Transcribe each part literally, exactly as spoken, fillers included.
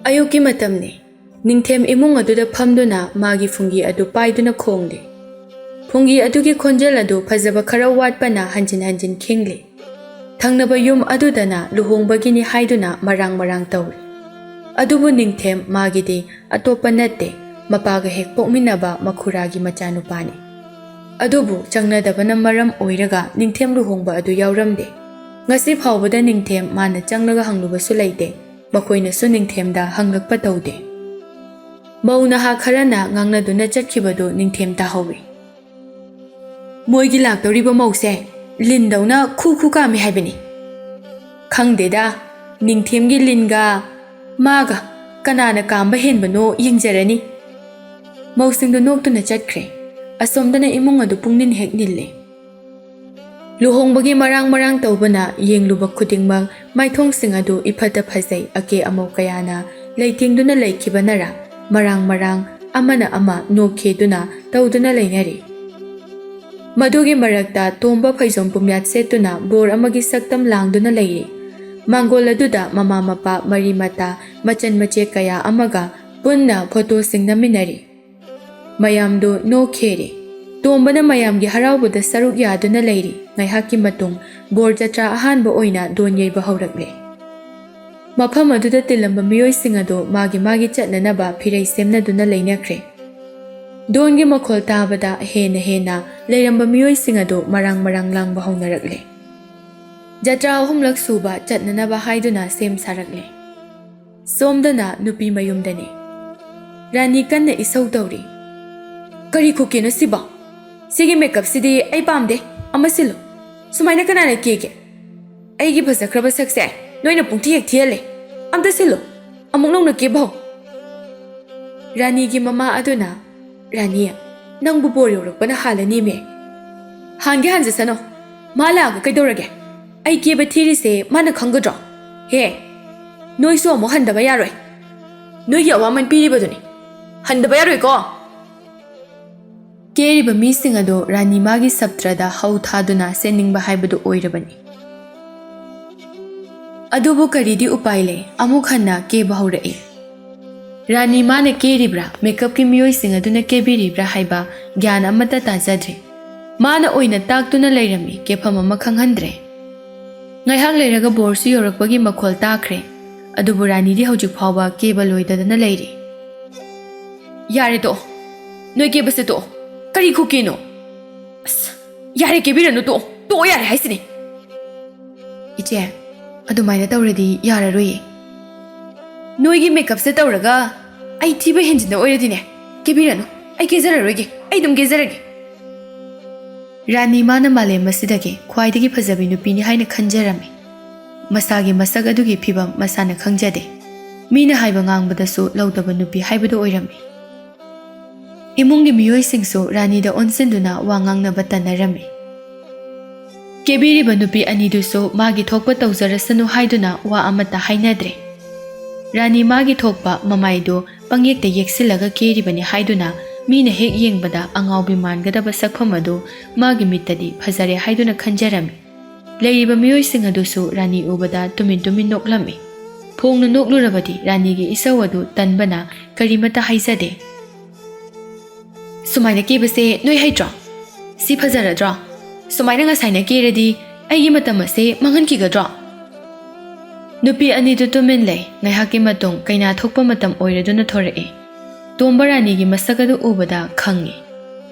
ꯑꯌꯨꯛꯀꯤ ꯃꯇꯝꯅꯤ꯫ ꯅꯤꯡꯊꯦꯝ ꯏꯃꯨꯡ ꯑꯗꯨꯗ ꯐꯝꯗꯨꯅ ꯃꯥꯒꯤ ꯐꯨꯡꯒꯤ ꯑꯗꯨ ꯄꯥꯏꯗꯨꯅ ꯈꯣꯡꯂꯤ꯫ ꯐꯨꯡꯒꯤ ꯑꯗꯨꯒꯤ ꯈꯣꯟꯖꯦꯜ ꯑꯗꯨ ꯐꯖꯕ ꯈꯔ ꯋꯥꯠꯄꯅ ꯍꯟꯖꯤꯟ ꯍꯟꯖꯤꯟ ꯈꯤꯡꯂꯤ꯫ ꯊꯪꯅꯕ ꯌꯨꯝ ꯑꯗꯨꯗꯅ ꯂꯨꯍꯣꯡꯕꯒꯤꯅꯤ ꯍꯥꯏꯗꯨꯅ ꯃꯔꯥꯡ ꯃꯔꯥꯡ ꯇꯧꯔꯤ꯫ ꯑꯗꯨꯕꯨ ꯅꯤꯡꯊꯦꯝ ꯃꯥꯒꯤꯗꯤ ꯑꯇꯣꯞꯄ ꯅꯠꯇꯦ, ꯃꯄꯥꯒ ꯍꯦꯛ ꯄꯣꯛꯃꯤꯟꯅꯕ ꯃꯈꯨꯔꯥꯒꯤ ꯃꯆꯥꯅꯨꯄꯥꯅꯤ꯫ ꯑꯗꯨꯕꯨ ꯆꯪꯅꯗꯕꯅ ꯃꯔꯝ ꯑꯣꯏꯔꯒ ꯅꯤꯡꯊꯦꯝ ꯂꯨꯍꯣꯡꯕ ꯑꯗꯨ ꯌꯥꯎꯔꯝꯗꯦ꯫ ꯉꯁꯤ ꯐꯥꯎꯕꯗ ꯅꯤꯡꯊꯦꯝ ꯃꯥꯅ ꯆꯪꯂꯒ ꯍꯪꯂꯨꯕꯁꯨ ꯂꯩꯇꯦ꯫ ꯃꯈꯣꯏꯅꯁꯨ ꯅꯤꯡꯊꯦꯝꯗ ꯍꯪꯂꯛꯄ ꯇꯧꯗꯦ꯫ ꯃꯧ ꯅꯍꯥ ꯈꯔꯅ ꯉꯥꯡꯅꯗꯨꯅ ꯆꯠꯈꯤꯕꯗꯨ ꯅꯤꯡꯊꯦꯝ ꯇꯥꯍꯧꯏ꯫ "ꯃꯣꯏꯒꯤ ꯂꯥꯛꯇꯧꯔꯤꯕ ꯃꯧꯁꯦ ꯂꯤꯟꯗꯧꯅ ꯈꯨ ꯈꯨ ꯀꯥꯝꯃꯤ ꯍꯥꯏꯕꯅꯤ꯫" "ꯈꯪꯗꯦꯗ, ꯅꯤꯡꯊꯦꯝꯒꯤ ꯂꯤꯟꯒ ꯃꯥꯒ ꯀꯅꯥꯅ ꯀꯥꯝꯕ ꯍꯦꯟꯕꯅꯣ ꯌꯦꯡꯖꯔꯅꯤ꯫" ꯃꯧꯁꯤꯡꯗꯨ ꯅꯣꯛꯇꯨꯅ ꯆꯠꯈ꯭ꯔꯦ꯫ ꯑꯁꯣꯝꯗꯅ ꯏꯃꯨꯡ ꯑꯗꯨ ꯄꯨꯡꯅꯤꯟ ꯍꯦꯛ ꯅꯤꯜꯂꯦ꯫ ꯂꯨꯍꯣꯡꯕꯒꯤ ꯃꯔꯥꯡ ꯃꯔꯥꯡ ꯇꯧꯕꯅ ꯌꯦꯡꯂꯨꯕ ꯈꯨꯗꯤꯡꯃꯛ ꯃꯥꯏꯊꯣꯡꯁꯤꯡ ꯑꯗꯨ ꯏꯐꯠꯇ ꯐꯖꯩ꯫ ꯑꯀꯦ ꯑꯃꯧ ꯀꯌꯥꯅ ꯂꯩꯇꯦꯡꯗꯨꯅ ꯂꯩꯈꯤꯕꯅꯔ ꯃꯔꯥꯡ ꯃꯔꯥꯡ ꯑꯃꯅ ꯑꯃ ꯅꯣꯛꯈꯤꯗꯨꯅ ꯇꯧꯗꯨꯅ ꯂꯩꯅꯔꯤ꯫ ꯃꯗꯨꯒꯤ ꯃꯔꯛꯇ ꯇꯣꯝꯕ ꯐꯩꯖꯣꯝ ꯄꯨꯝꯌꯥꯠ ꯁꯦꯠꯇꯨꯅ ꯕꯣꯔ ꯑꯃꯒꯤ ꯁꯛꯇꯝ ꯂꯥꯡꯗꯨꯅ ꯂꯩꯔꯤ꯫ ꯃꯥꯡꯒꯣꯜ ꯑꯗꯨꯗ ꯃꯃꯥ ꯃꯄꯥ, ꯃꯔꯤ ꯃꯇꯥ, ꯃꯆꯟ ꯃꯆꯦ ꯀꯌꯥ ꯑꯃꯒ ꯄꯨꯟꯅ ꯐꯣꯇꯣꯁꯤꯡ ꯅꯝꯃꯤꯟꯅꯔꯤ꯫ ꯃꯌꯥꯝꯗꯨ ꯅꯣꯛꯈꯤꯔꯤ꯫ ꯇꯣꯝꯕꯅ ꯃꯌꯥꯝꯒꯤ ꯍꯔꯥꯎꯕꯗ ꯁꯔꯨꯛ ꯌꯥꯗꯨꯅ ꯂꯩꯔꯤ꯫ ꯉꯥꯏꯍꯥꯛꯀꯤ ꯃꯇꯨꯡ ꯕꯣꯔ ꯖꯇ꯭ꯔꯥ ꯑꯍꯥꯟꯕ ꯑꯣꯏꯅ ꯗꯣꯟ ꯌꯩꯕ ꯍꯧꯔꯛꯂꯦ꯫ ꯃꯐꯝ ꯑꯗꯨꯗ ꯇꯤꯜꯂꯝꯕ ꯃꯤꯑꯣꯏꯁꯤꯡ ꯑꯗꯨ ꯃꯥꯒꯤ ꯃꯥꯒꯤ ꯆꯠꯅꯅꯕ ꯐꯤꯔꯩ ꯁꯦꯝꯅꯗꯨꯅ ꯂꯩꯅꯈ꯭ꯔꯦ꯫ ꯗꯣꯟꯒꯤ ꯃꯈꯣꯜ ꯇꯥꯕꯗ ꯍꯦꯟꯅ ꯍꯦꯟꯅ ꯂꯩꯔꯝꯕ ꯃꯤꯑꯣꯏꯁꯤꯡ ꯑꯗꯨ ꯃꯔꯥꯡ ꯃꯔꯥꯡ ꯂꯥꯡꯕ ꯍꯧꯅꯔꯛꯂꯦ꯫ ꯖꯇ꯭ꯔꯥ ꯑꯍꯨꯝꯂꯛ ꯁꯨꯕ ꯆꯠꯅꯅꯕ ꯍꯥꯏꯗꯨꯅ ꯁꯦꯝ ꯁꯥꯔꯛꯂꯦ꯫ ꯁꯣꯝꯗꯅ ꯅꯨꯄꯤ ꯃꯌꯨꯝꯗꯅꯤ꯫ ꯔꯥꯅꯤ ꯀꯟꯅ ꯏꯁꯧ ꯇꯧꯔꯤ꯫ "ꯀꯔꯤ ꯈꯨꯀꯦꯅꯣ ꯁꯤꯕꯣ? ꯁꯤꯒꯤ ꯃꯦꯀꯞꯁꯤꯗꯤ ꯑꯩ ꯄꯥꯝꯗꯦ꯫ ꯑꯃ ꯁꯤꯜꯂꯨ꯫ ꯁꯨꯃꯥꯏꯅ ꯀꯅꯥꯅ ꯀꯦꯒꯦ? ꯑꯩꯒꯤ ꯐꯖꯈ꯭ꯔꯕ ꯁꯛꯁꯦ ꯅꯣꯏꯅ ꯄꯨꯡꯊꯤ ꯍꯦꯛ ꯊꯤꯍꯜꯂꯦ꯫ ꯑꯝꯇ ꯁꯤꯜꯂꯨ꯫ ꯑꯃꯨꯛ ꯅꯧꯅ ꯀꯦꯕ ꯍꯧ꯫" ꯔꯥꯅꯤꯒꯤ ꯃꯃꯥ ꯑꯗꯨꯅ, "ꯔꯥꯅꯤ, ꯅꯪꯕꯨ ꯕꯣꯔ ꯌꯧꯔꯛꯄꯅ ꯍꯥꯜꯂꯅꯤꯃꯦ꯫" "ꯍꯥꯟꯒꯦ ꯍꯥꯟꯖꯁꯅꯨ꯫ ꯃꯥ ꯂꯥꯛꯑꯒ ꯀꯩꯗꯧꯔꯒꯦ? ꯑꯩ ꯀꯦꯕ ꯊꯤꯔꯤꯁꯦ ꯃꯥꯅ ꯈꯪꯒꯗ꯭ꯔꯣ? ꯍꯦ, ꯅꯣꯏꯁꯨ ꯑꯃꯨꯛ ꯍꯟꯗꯕ ꯌꯥꯔꯣꯏ꯫ ꯅꯣꯏꯒꯤ ꯑꯋꯥꯃꯟ ꯄꯤꯔꯤꯕꯗꯨꯅꯤ꯫ ꯍꯟꯗꯕ ꯌꯥꯔꯣꯏꯀꯣ?" ꯀꯦꯔꯤꯕ ꯃꯤꯁꯤꯡ ꯑꯗꯨ ꯔꯥꯅꯤ ꯃꯥꯒꯤ ꯁꯞꯇ꯭ꯔꯗ ꯍꯧ ꯊꯥꯗꯨꯅ ꯁꯦꯟꯅꯤꯡꯕ ꯍꯥꯏꯕꯗꯨ ꯑꯣꯏꯔꯕꯅꯤ꯫ ꯑꯗꯨꯕꯨ ꯀꯔꯤꯗꯤ ꯎꯄꯥꯏ ꯂꯩ, ꯑꯃꯨꯛ ꯍꯟꯅ ꯀꯦꯕ ꯍꯧꯔꯛꯏ꯫ ꯔꯥꯅꯤ ꯃꯥꯅ ꯀꯦꯔꯤꯕ꯭ꯔꯥ, ꯃꯦꯀꯞꯀꯤ ꯃꯤꯑꯣꯏꯁꯤꯡ ꯑꯗꯨꯅ ꯀꯦꯕꯤꯔꯤꯕ꯭ꯔꯥ ꯍꯥꯏꯕ ꯒ꯭ꯌꯥꯟ ꯑꯃꯠꯇ ꯇꯥꯖꯗ꯭ꯔꯦ꯫ ꯃꯥꯅ ꯑꯣꯏꯅ ꯇꯥꯛꯇꯨꯅ ꯂꯩꯔꯝꯃꯤ, ꯀꯦꯐꯝ ꯑꯃ ꯈꯪꯍꯟꯗ꯭ꯔꯦ꯫ ꯉꯥꯏꯍꯥꯛ ꯂꯩꯔꯒ ꯕꯣꯔꯁꯨ ꯌꯧꯔꯛꯄꯒꯤ ꯃꯈꯣꯜ ꯇꯥꯈ꯭ꯔꯦ꯫ ꯑꯗꯨꯕꯨ ꯔꯥꯅꯤꯗꯤ ꯍꯧꯖꯤꯛ ꯐꯥꯎꯕ ꯀꯦꯕ ꯂꯣꯏꯗꯗꯅ ꯂꯩꯔꯤ꯫ "ꯌꯥꯔꯦ, ꯇꯣꯛꯑꯣ꯫ ꯅꯣꯏ ꯀꯦꯕꯁꯦ ꯇꯣꯛꯑꯣ꯫ ꯀꯔꯤ ꯈꯨꯀꯦꯅꯣ? ꯑꯁ, ꯌꯥꯔꯦ, ꯀꯦꯕꯤꯔꯅꯨ, ꯇꯣꯛꯑꯣ꯫ ꯇꯣꯛꯑꯣ ꯌꯥꯔꯦ ꯍꯥꯏꯁꯤꯅꯦ꯫" "ꯏꯆꯦ, ꯑꯗꯨꯃꯥꯏꯅ ꯇꯧꯔꯗꯤ ꯌꯥꯔꯔꯣꯏꯌꯦ꯫ ꯅꯣꯏꯒꯤ ꯃꯦꯀꯞꯁꯦ ꯇꯧꯔꯒ ꯑꯩ ꯊꯤꯕ ꯍꯦꯟꯖꯤꯟꯅ ꯑꯣꯏꯔꯗꯤꯅꯦ, ꯀꯦꯕꯤꯔꯅꯨ꯫ ꯑꯩ ꯀꯦꯖꯔꯔꯣꯏꯒꯦ꯫ ꯑꯩ ꯑꯗꯨꯝ ꯀꯦꯖꯔꯒꯦ꯫" ꯔꯥꯅꯤ ꯃꯥꯅ ꯃꯥꯂꯦꯝ ꯑꯁꯤꯗꯒꯤ ꯈ꯭ꯋꯥꯏꯗꯒꯤ ꯐꯖꯕꯤ ꯅꯨꯄꯤꯅꯤ ꯍꯥꯏꯅ ꯈꯟꯖꯔꯝꯃꯤ꯫ ꯃꯁꯥꯒꯤ ꯃꯁꯛ ꯑꯗꯨꯒꯤ ꯐꯤꯕꯝ ꯃꯁꯥꯅ ꯈꯪꯖꯗꯦ꯫ ꯃꯤꯅ ꯍꯥꯏꯕ ꯉꯥꯡꯕꯗꯁꯨ ꯂꯧꯗꯕ ꯅꯨꯄꯤ ꯍꯥꯏꯕꯗꯨ ꯑꯣꯏꯔꯝꯃꯤ꯫ ꯏꯃꯨꯡꯒꯤ ꯃꯤꯑꯣꯏꯁꯤꯡꯁꯨ ꯔꯥꯅꯤꯗ ꯑꯣꯟꯁꯤꯟꯗꯨꯅ ꯋꯥ ꯉꯥꯡꯅꯕ ꯇꯟꯅꯔꯝꯃꯤ꯫ ꯀꯦꯕꯤꯔꯤꯕ ꯅꯨꯄꯤ ꯑꯅꯤꯗꯨꯁꯨ ꯃꯥꯒꯤ ꯊꯣꯛꯄ ꯇꯧꯖꯔꯁꯅꯨ ꯍꯥꯏꯗꯨꯅ ꯋꯥ ꯑꯃꯠꯇ ꯍꯥꯏꯅꯗ꯭ꯔꯦ꯫ ꯔꯥꯅꯤ ꯃꯥꯒꯤ ꯊꯣꯛꯄ ꯃꯃꯥꯏꯗꯨ ꯄꯪꯌꯦꯛꯇ ꯌꯦꯛꯁꯤꯜꯂꯒ ꯀꯦꯔꯤꯕꯅꯤ ꯍꯥꯏꯗꯨꯅ ꯃꯤꯅ ꯍꯦꯛ ꯌꯦꯡꯕꯗ ꯑꯉꯥꯎꯕꯤ ꯃꯥꯟꯒꯗꯕ ꯁꯛꯐꯝ ꯑꯗꯨ ꯃꯥꯒꯤ ꯃꯤꯠꯇꯗꯤ ꯐꯖꯔꯦ ꯍꯥꯏꯗꯨꯅ ꯈꯟꯖꯔꯝꯃꯤ꯫ ꯂꯩꯔꯤꯕ ꯃꯤꯑꯣꯏꯁꯤꯡ ꯑꯗꯨꯁꯨ ꯔꯥꯅꯤ ꯎꯕꯗ ꯇꯨꯃꯤꯟ ꯇꯨꯃꯤꯟ ꯅꯣꯛꯂꯝꯃꯤ꯫ ꯐꯣꯡꯅ ꯅꯣꯛꯂꯨꯔꯕꯗꯤ ꯔꯥꯅꯤꯒꯤ ꯏꯁꯧ ꯑꯗꯨ ꯇꯟꯕꯅ ꯀꯔꯤꯃꯠꯇ ꯍꯥꯏꯖꯗꯦ꯫ "ꯁꯨꯃꯥꯏꯅ ꯀꯦꯕꯁꯦ ꯅꯣꯏ ꯍꯩꯇ꯭ꯔꯣ? ꯁꯤ ꯐꯖꯔꯗ꯭ꯔꯣ? ꯁꯨꯃꯥꯏꯅ ꯉꯁꯥꯏꯅ ꯀꯦꯔꯗꯤ ꯑꯩꯒꯤ ꯃꯇꯝ ꯑꯁꯦ ꯃꯥꯡꯍꯟꯈꯤꯒꯗ꯭ꯔꯣ?" ꯅꯨꯄꯤ ꯑꯅꯤꯗꯨ ꯇꯨꯃꯤꯟ ꯂꯩ꯫ ꯉꯥꯏꯍꯥꯛꯀꯤ ꯃꯇꯨꯡ ꯀꯩꯅꯥ ꯊꯣꯛꯄ ꯃꯇꯝ ꯑꯣꯏꯔꯗꯨꯅ ꯊꯣꯔꯛꯏ꯫ ꯇꯣꯝꯕ ꯔꯥꯅꯤꯒꯤ ꯃꯁꯛ ꯑꯗꯨ ꯎꯕꯗ ꯈꯪꯉꯤ꯫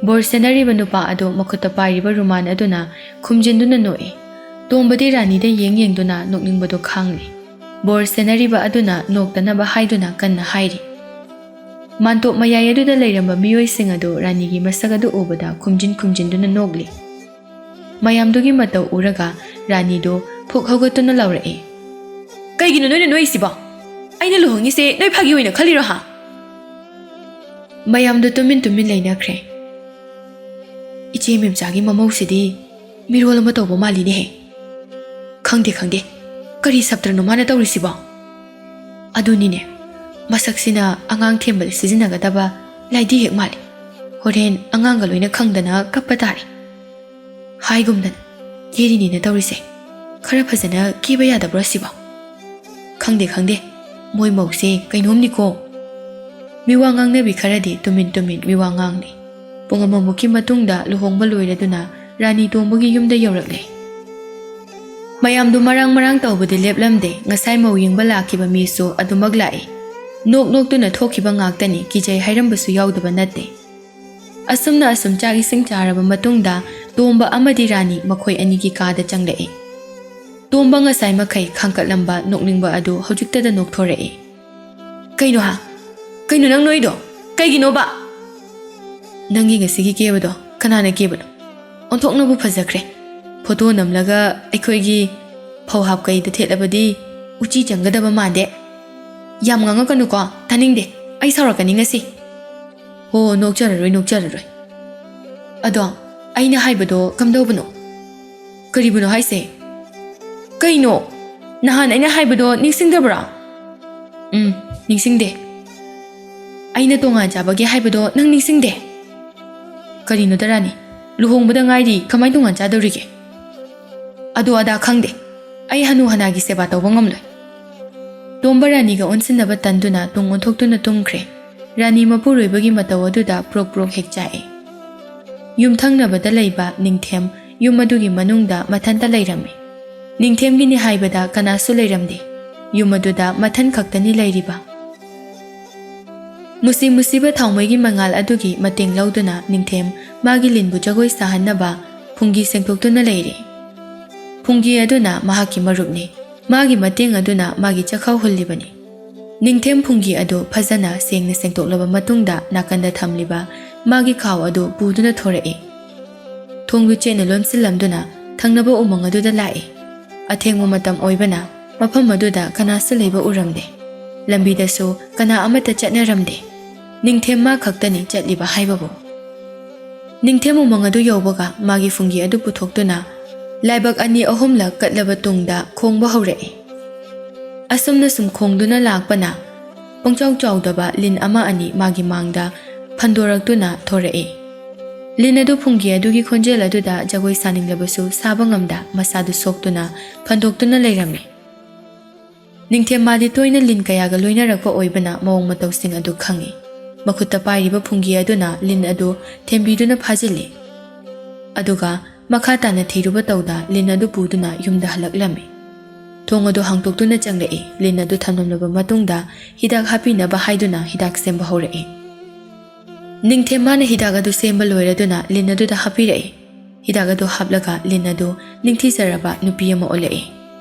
ꯕꯣꯔ ꯁꯦꯟꯅꯔꯤꯕ ꯅꯨꯄꯥ ꯑꯗꯨ ꯃꯈꯨꯠꯇ ꯄꯥꯏꯔꯤꯕ ꯔꯨꯃꯥꯟ ꯑꯗꯨꯅ ꯈꯨꯝꯖꯤꯟꯗꯨꯅ ꯅꯣꯛꯏ꯫ ꯇꯣꯝꯕꯗꯤ ꯔꯥꯅꯤꯗ ꯌꯦꯡ ꯌꯦꯡꯗꯨꯅ ꯅꯣꯛꯅꯤꯡꯕꯗꯨ ꯈꯥꯡꯂꯤ꯫ ꯕꯣꯔ ꯁꯦꯟꯅꯔꯤꯕ ꯑꯗꯨꯅ ꯅꯣꯛꯇꯅꯕ ꯍꯥꯏꯗꯨꯅ ꯀꯟꯅ ꯍꯥꯏꯔꯤ꯫ ꯃꯥꯟꯇꯣꯞ ꯃꯌꯥꯏ ꯑꯗꯨꯗ ꯂꯩꯔꯝꯕ ꯃꯤꯑꯣꯏꯁꯤꯡ ꯑꯗꯨ ꯔꯥꯅꯤꯒꯤ ꯃꯁꯛ ꯑꯗꯨ ꯎꯕꯗ ꯈꯨꯝꯖꯤꯟ ꯈꯨꯝꯖꯤꯟꯗꯨꯅ ꯅꯣꯛꯂꯤ꯫ ꯃꯌꯥꯝꯗꯨꯒꯤ ꯃꯇꯧ ꯎꯔꯒ ꯔꯥꯅꯤꯗꯨ ꯐꯨꯛ ꯍꯧꯒꯠꯇꯨꯅ ꯂꯥꯎꯔꯛꯏ꯫ "ꯀꯩꯒꯤꯅꯣ ꯅꯣꯏꯅ ꯅꯣꯛꯏꯁꯤꯕꯣ? ꯑꯩꯅ ꯂꯨꯍꯣꯡꯉꯤꯁꯦ ꯅꯣꯏ ꯐꯥꯒꯤ ꯑꯣꯏꯅ ꯈꯜꯂꯤꯔꯣ ꯍꯥ?" ꯃꯌꯥꯝꯗꯨ ꯇꯨꯃꯤꯟ ꯇꯨꯃꯤꯟ ꯂꯩꯅꯈ꯭ꯔꯦ꯫ "ꯏꯆꯦ ꯃꯦꯝꯆꯥꯒꯤ ꯃꯃꯧꯁꯤꯗꯤ ꯃꯤꯔꯣꯜ ꯑꯃ ꯇꯧꯕ ꯃꯥꯜꯂꯤꯅꯦꯍꯦ꯫ ꯈꯪꯗꯦ, ꯈꯪꯗꯦ, ꯀꯔꯤ ꯁꯞꯇ꯭ꯔꯅꯣ ꯃꯥꯅ ꯇꯧꯔꯤꯁꯤꯕꯣ? ꯑꯗꯨꯅꯤꯅꯦ, ꯃꯁꯛꯁꯤꯅ ꯑꯉꯥꯡ ꯊꯦꯝꯕꯗ ꯁꯤꯖꯤꯟꯅꯒꯗꯕ ꯂꯥꯏꯙꯤ ꯍꯦꯛ ꯃꯥꯜꯂꯤ꯫ ꯍꯣꯔꯦꯟ ꯑꯉꯥꯡꯒ ꯂꯣꯏꯅ ꯈꯪꯗꯅ ꯀꯞꯄ ꯇꯥꯔꯦ꯫ ꯍꯥꯏꯒꯨꯝꯗꯅ ꯀꯦꯔꯤꯅꯤꯅ ꯇꯧꯔꯤꯁꯦ꯫ ꯈꯔ ꯐꯖꯅ ꯀꯦꯕ ꯌꯥꯗꯕ꯭ꯔꯣ ꯁꯤꯕꯣ? ꯈꯪꯗꯦ, ꯈꯪꯗꯦ, ꯃꯣꯏ ꯃꯧꯁꯦ ꯀꯩꯅꯣꯝꯅꯤꯀꯣ꯫ ꯃꯤꯋꯥ ꯉꯥꯡꯅꯕꯤ ꯈꯔꯗꯤ ꯇꯨꯃꯤꯟ ꯇꯨꯃꯤꯟ ꯃꯤꯋꯥ ꯉꯥꯡꯂꯤ꯫ ꯄꯨꯡ ꯑꯃꯃꯨꯛꯀꯤ ꯃꯇꯨꯡꯗ ꯂꯨꯍꯣꯡꯕ ꯂꯣꯏꯔꯗꯨꯅ ꯔꯥꯅꯤ ꯇꯣꯝꯕꯒꯤ ꯌꯨꯝꯗ ꯌꯧꯔꯛꯂꯦ꯫ ꯃꯌꯥꯝꯗꯨ ꯃꯔꯥꯡ ꯃꯔꯥꯡ ꯇꯧꯕꯗꯤ ꯂꯦꯞꯂꯝꯗꯦ꯫ ꯉꯁꯥꯏ ꯃꯧ ꯌꯦꯡꯕ ꯂꯥꯛꯈꯤꯕ ꯃꯤꯁꯨ ꯑꯗꯨꯃꯛ ꯂꯥꯛꯏ꯫ ꯅꯣꯛ ꯅꯣꯛꯇꯨꯅ ꯊꯣꯛꯈꯤꯕ ꯉꯥꯛꯇꯅꯤ, ꯀꯤꯖꯩ ꯍꯥꯏꯔꯝꯕꯁꯨ ꯌꯥꯎꯗꯕ ꯅꯠꯇꯦ꯫ ꯑꯁꯨꯝꯅ ꯑꯁꯨꯝ ꯆꯥꯛ ꯏꯁꯤꯡ ꯆꯥꯔꯕ ꯃꯇꯨꯡꯗ ꯇꯣꯝꯕ ꯑꯃꯗꯤ ꯔꯥꯅꯤ ꯃꯈꯣꯏ ꯑꯅꯤꯒꯤ ꯀꯥꯗ ꯆꯪꯂꯛꯏ꯫ ꯇꯣꯝꯕ ꯉꯁꯥꯏ ꯃꯈꯩ ꯈꯥꯡꯀꯠꯂꯝꯕ ꯅꯣꯛꯅꯤꯡꯕ ꯑꯗꯨ ꯍꯧꯖꯤꯛꯇꯗ ꯅꯣꯛꯊꯣꯔꯛꯏ꯫ "ꯀꯩꯅꯣ ꯍꯥ? ꯀꯩꯅꯣ ꯅꯪ ꯅꯣꯏꯗꯣ? ꯀꯩꯒꯤꯅꯣꯕ?" "ꯅꯪꯒꯤ ꯉꯁꯤꯒꯤ ꯀꯦꯕꯗꯣ ꯀꯅꯥꯅ ꯀꯦꯕꯅꯣ? ꯑꯣꯟꯊꯣꯛꯅꯕꯨ ꯐꯖꯈ꯭ꯔꯦ꯫ ꯐꯣꯇꯣ ꯅꯝꯂꯒ ꯑꯩꯈꯣꯏꯒꯤ ꯐꯧ ꯍꯥꯞꯀꯩꯗ ꯊꯦꯠꯂꯕꯗꯤ ꯎꯆꯤ ꯆꯪꯒꯗꯕ ꯃꯥꯟꯗꯦ꯫ ꯌꯥꯝ ꯉꯥꯡꯉꯛꯀꯅꯨꯀꯣ, ꯇꯥꯅꯤꯡꯗꯦ꯫ ꯑꯩ ꯁꯥꯎꯔꯛꯀꯅꯤ ꯉꯁꯤ꯫" "ꯍꯣ, ꯅꯣꯛꯆꯔꯔꯣꯏ, ꯅꯣꯛꯆꯔꯔꯣꯏ꯫ ꯑꯗꯣ ꯑꯩꯅ ꯍꯥꯏꯕꯗꯣ ꯀꯝꯗꯧꯕꯅꯣ?" "ꯀꯔꯤꯕꯨꯅꯣ ꯍꯥꯏꯁꯦ? ꯀꯩꯅꯣ? ꯅꯍꯥꯟ ꯑꯩꯅ ꯍꯥꯏꯕꯗꯣ ꯅꯤꯡꯁꯤꯡꯗꯕ꯭ꯔꯥ?" "ꯎꯝ, ꯅꯤꯡꯁꯤꯡꯗꯦ꯫" "ꯑꯩꯅ ꯇꯣꯉꯥꯟ ꯆꯥꯕꯒꯤ ꯍꯥꯏꯕꯗꯣ ꯅꯪ ꯅꯤꯡꯁꯤꯡꯗꯦ?" "ꯀꯔꯤꯅꯣꯗ ꯔꯥꯅꯤ, ꯂꯨꯍꯣꯡꯕꯗ ꯉꯥꯏꯔꯤ, ꯀꯃꯥꯏ ꯇꯣꯉꯥꯟ ꯆꯥꯗꯧꯔꯤꯒꯦ?" "ꯑꯗꯨ ꯑꯗꯥ ꯈꯪꯗꯦ, ꯑꯩ ꯍꯅꯨ ꯍꯅꯥꯒꯤ ꯁꯦꯕꯥ ꯇꯧꯕ ꯉꯝꯂꯣꯏ꯫" ꯇꯣꯝꯕ ꯔꯥꯅꯤꯒ ꯑꯣꯟꯁꯤꯟꯅꯕ ꯇꯟꯗꯨꯅ ꯇꯨꯡ ꯑꯣꯟꯊꯣꯛꯇꯨꯅ ꯇꯨꯝꯈ꯭ꯔꯦ꯫ ꯔꯥꯅꯤ ꯃꯄꯨꯔꯣꯏꯕꯒꯤ ꯃꯇꯧ ꯑꯗꯨꯗ ꯄ꯭ꯔꯣꯛ ꯄ꯭ꯔꯣꯛ ꯍꯦꯛ ꯆꯥꯛꯏ꯫ ꯌꯨꯝꯊꯪꯅꯕꯗ ꯂꯩꯕ ꯅꯤꯡꯊꯦꯝ ꯌꯨꯝ ꯑꯗꯨꯒꯤ ꯃꯅꯨꯡꯗ ꯃꯊꯟꯇ ꯂꯩꯔꯝꯃꯤ꯫ ꯅꯤꯡꯊꯦꯝꯒꯤꯅꯤ ꯍꯥꯏꯕꯗ ꯀꯅꯥꯁꯨ ꯂꯩꯔꯝꯗꯦ꯫ ꯌꯨꯝ ꯑꯗꯨꯗ ꯃꯊꯟ ꯈꯛꯇꯅꯤ ꯂꯩꯔꯤꯕ꯫ ꯃꯨꯁꯤ ꯃꯨꯁꯤꯕ ꯊꯥꯎꯃꯩꯒꯤ ꯃꯉꯥꯜ ꯑꯗꯨꯒꯤ ꯃꯇꯦꯡ ꯂꯧꯗꯨꯅ ꯅꯤꯡꯊꯦꯝ ꯃꯥꯒꯤ ꯂꯤꯟꯕꯨ ꯖꯒꯣꯏ ꯁꯥꯍꯟꯅꯕ ꯐꯨꯡꯒꯤ ꯁꯦꯡꯗꯣꯛꯇꯨꯅ ꯂꯩꯔꯤ꯫ ꯐꯨꯡꯒꯤ ꯑꯗꯨꯅ ꯃꯍꯥꯛꯀꯤ ꯃꯔꯨꯞꯅꯤ꯫ ꯃꯥꯒꯤ ꯃꯇꯦꯡ ꯑꯗꯨꯅ ꯃꯥꯒꯤ ꯆꯥꯛꯈꯥꯎ ꯍꯨꯜꯂꯤꯕꯅꯤ꯫ ꯅꯤꯡꯊꯦꯝ ꯐꯨꯡꯒꯤ ꯑꯗꯨ ꯐꯖꯅ ꯁꯦꯡꯅ ꯁꯦꯡꯗꯣꯛꯂꯕ ꯃꯇꯨꯡꯗ ꯅꯥꯀꯟꯗ ꯊꯝꯂꯤꯕ ꯃꯥꯒꯤ ꯈꯥꯎ ꯑꯗꯨ ꯄꯨꯗꯨꯅ ꯊꯣꯔꯛꯏ꯫ ꯊꯣꯡꯗꯨ ꯆꯦꯠꯅ ꯂꯣꯟꯁꯤꯜꯂꯝꯗꯨꯅ ꯊꯪꯅꯕ ꯎꯃꯪ ꯑꯗꯨꯗ ꯂꯥꯛꯏ꯫ ꯑꯊꯦꯡꯕ ꯃꯇꯝ ꯑꯣꯏꯕꯅ ꯃꯐꯝ ꯑꯗꯨꯗ ꯀꯅꯥꯁꯨ ꯂꯩꯕ ꯎꯔꯝꯗꯦ꯫ ꯂꯝꯕꯤꯗꯁꯨ ꯀꯅꯥ ꯑꯃꯠꯇ ꯆꯠꯅꯔꯝꯗꯦ꯫ ꯅꯤꯡꯊꯦꯝ ꯃꯥ ꯈꯛꯇꯅꯤ ꯆꯠꯂꯤꯕ ꯍꯥꯏꯕꯕꯨ꯫ ꯅꯤꯡꯊꯦꯝ ꯎꯃꯪ ꯑꯗꯨ ꯌꯧꯕꯒ ꯃꯥꯒꯤ ꯐꯨꯡꯒꯤ ꯑꯗꯨ ꯄꯨꯊꯣꯛꯇꯨꯅ ꯂꯥꯏꯕꯛ ꯑꯅꯤ ꯑꯍꯨꯝꯂꯛ ꯀꯠꯂꯕ ꯇꯨꯡꯗ ꯈꯣꯡꯕ ꯍꯧꯔꯛꯏ꯫ ꯑꯁꯨꯝꯅ ꯁꯨꯝ ꯈꯣꯡꯗꯨꯅ ꯂꯥꯛꯄꯅ ꯄꯨꯡꯆꯥꯎ ꯆꯥꯎꯗꯕ ꯂꯤꯟ ꯑꯃ ꯑꯅꯤ ꯃꯥꯒꯤ ꯃꯥꯡꯗ ꯐꯟꯗꯣꯔꯛꯇꯨꯅ ꯊꯣꯔꯛꯏ꯫ ꯂꯤꯟ ꯑꯗꯨ ꯐꯨꯡꯒꯤ ꯑꯗꯨꯒꯤ ꯈꯣꯟꯖꯦꯜ ꯑꯗꯨꯗ ꯖꯒꯣꯏ ꯁꯥꯅꯤꯡꯂꯕꯁꯨ ꯁꯥꯕ ꯉꯝꯗ ꯃꯁꯥꯗꯨ ꯁꯣꯛꯇꯨꯅ ꯐꯟꯗꯣꯛꯇꯨꯅ ꯂꯩꯔꯝꯃꯤ꯫ ꯅꯤꯡꯊꯦꯝ ꯃꯥꯗꯤ ꯇꯣꯏꯅ ꯂꯤꯟ ꯀꯌꯥꯒ ꯂꯣꯏꯅꯔꯛꯄ ꯑꯣꯏꯕꯅ ꯃꯑꯣꯡ ꯃꯇꯧꯁꯤꯡ ꯑꯗꯨ ꯈꯪꯏ꯫ ꯃꯈꯨꯠꯇ ꯄꯥꯏꯔꯤꯕ ꯐꯨꯡꯒꯤ ꯑꯗꯨꯅ ꯂꯤꯟ ꯑꯗꯨ ꯊꯦꯝꯕꯤꯗꯨꯅ ꯐꯥꯖꯤꯜꯂꯤ꯫ ꯑꯗꯨꯒ ꯃꯈꯥ ꯇꯥꯅ ꯊꯤꯔꯨꯕ ꯇꯧꯗ ꯂꯤꯟ ꯑꯗꯨ ꯄꯨꯗꯨꯅ ꯌꯨꯝꯗ ꯍꯜꯂꯛꯂꯝꯃꯤ꯫ ꯊꯣꯡ ꯑꯗꯨ ꯍꯥꯡꯇꯣꯛꯇꯨꯅ ꯆꯪꯂꯛꯏ꯫ ꯂꯤꯟ ꯑꯗꯨ ꯊꯝꯂꯝꯂꯕ ꯃꯇꯨꯡꯗ ꯍꯤꯗꯥꯛ ꯍꯥꯞꯄꯤꯅꯕ ꯍꯥꯏꯗꯨꯅ ꯍꯤꯗꯥꯛ ꯁꯦꯝꯕ ꯍꯧꯔꯛꯏ꯫ ꯅꯤꯡꯊꯦꯝ ꯃꯥꯅ ꯍꯤꯗꯥꯛ ꯑꯗꯨ ꯁꯦꯝꯕ ꯂꯣꯏꯔꯗꯨꯅ ꯂꯤꯟ ꯑꯗꯨꯗ ꯍꯥꯞꯄꯤꯔꯛꯏ꯫ ꯍꯤꯗꯥꯛ ꯑꯗꯨ ꯍꯥꯞꯂꯒ ꯂꯤꯟ ꯑꯗꯨ ꯅꯤꯡꯊꯤꯖꯔꯕ ꯅꯨꯄꯤ ꯑꯃ ꯑꯣꯜꯂꯛꯏ꯫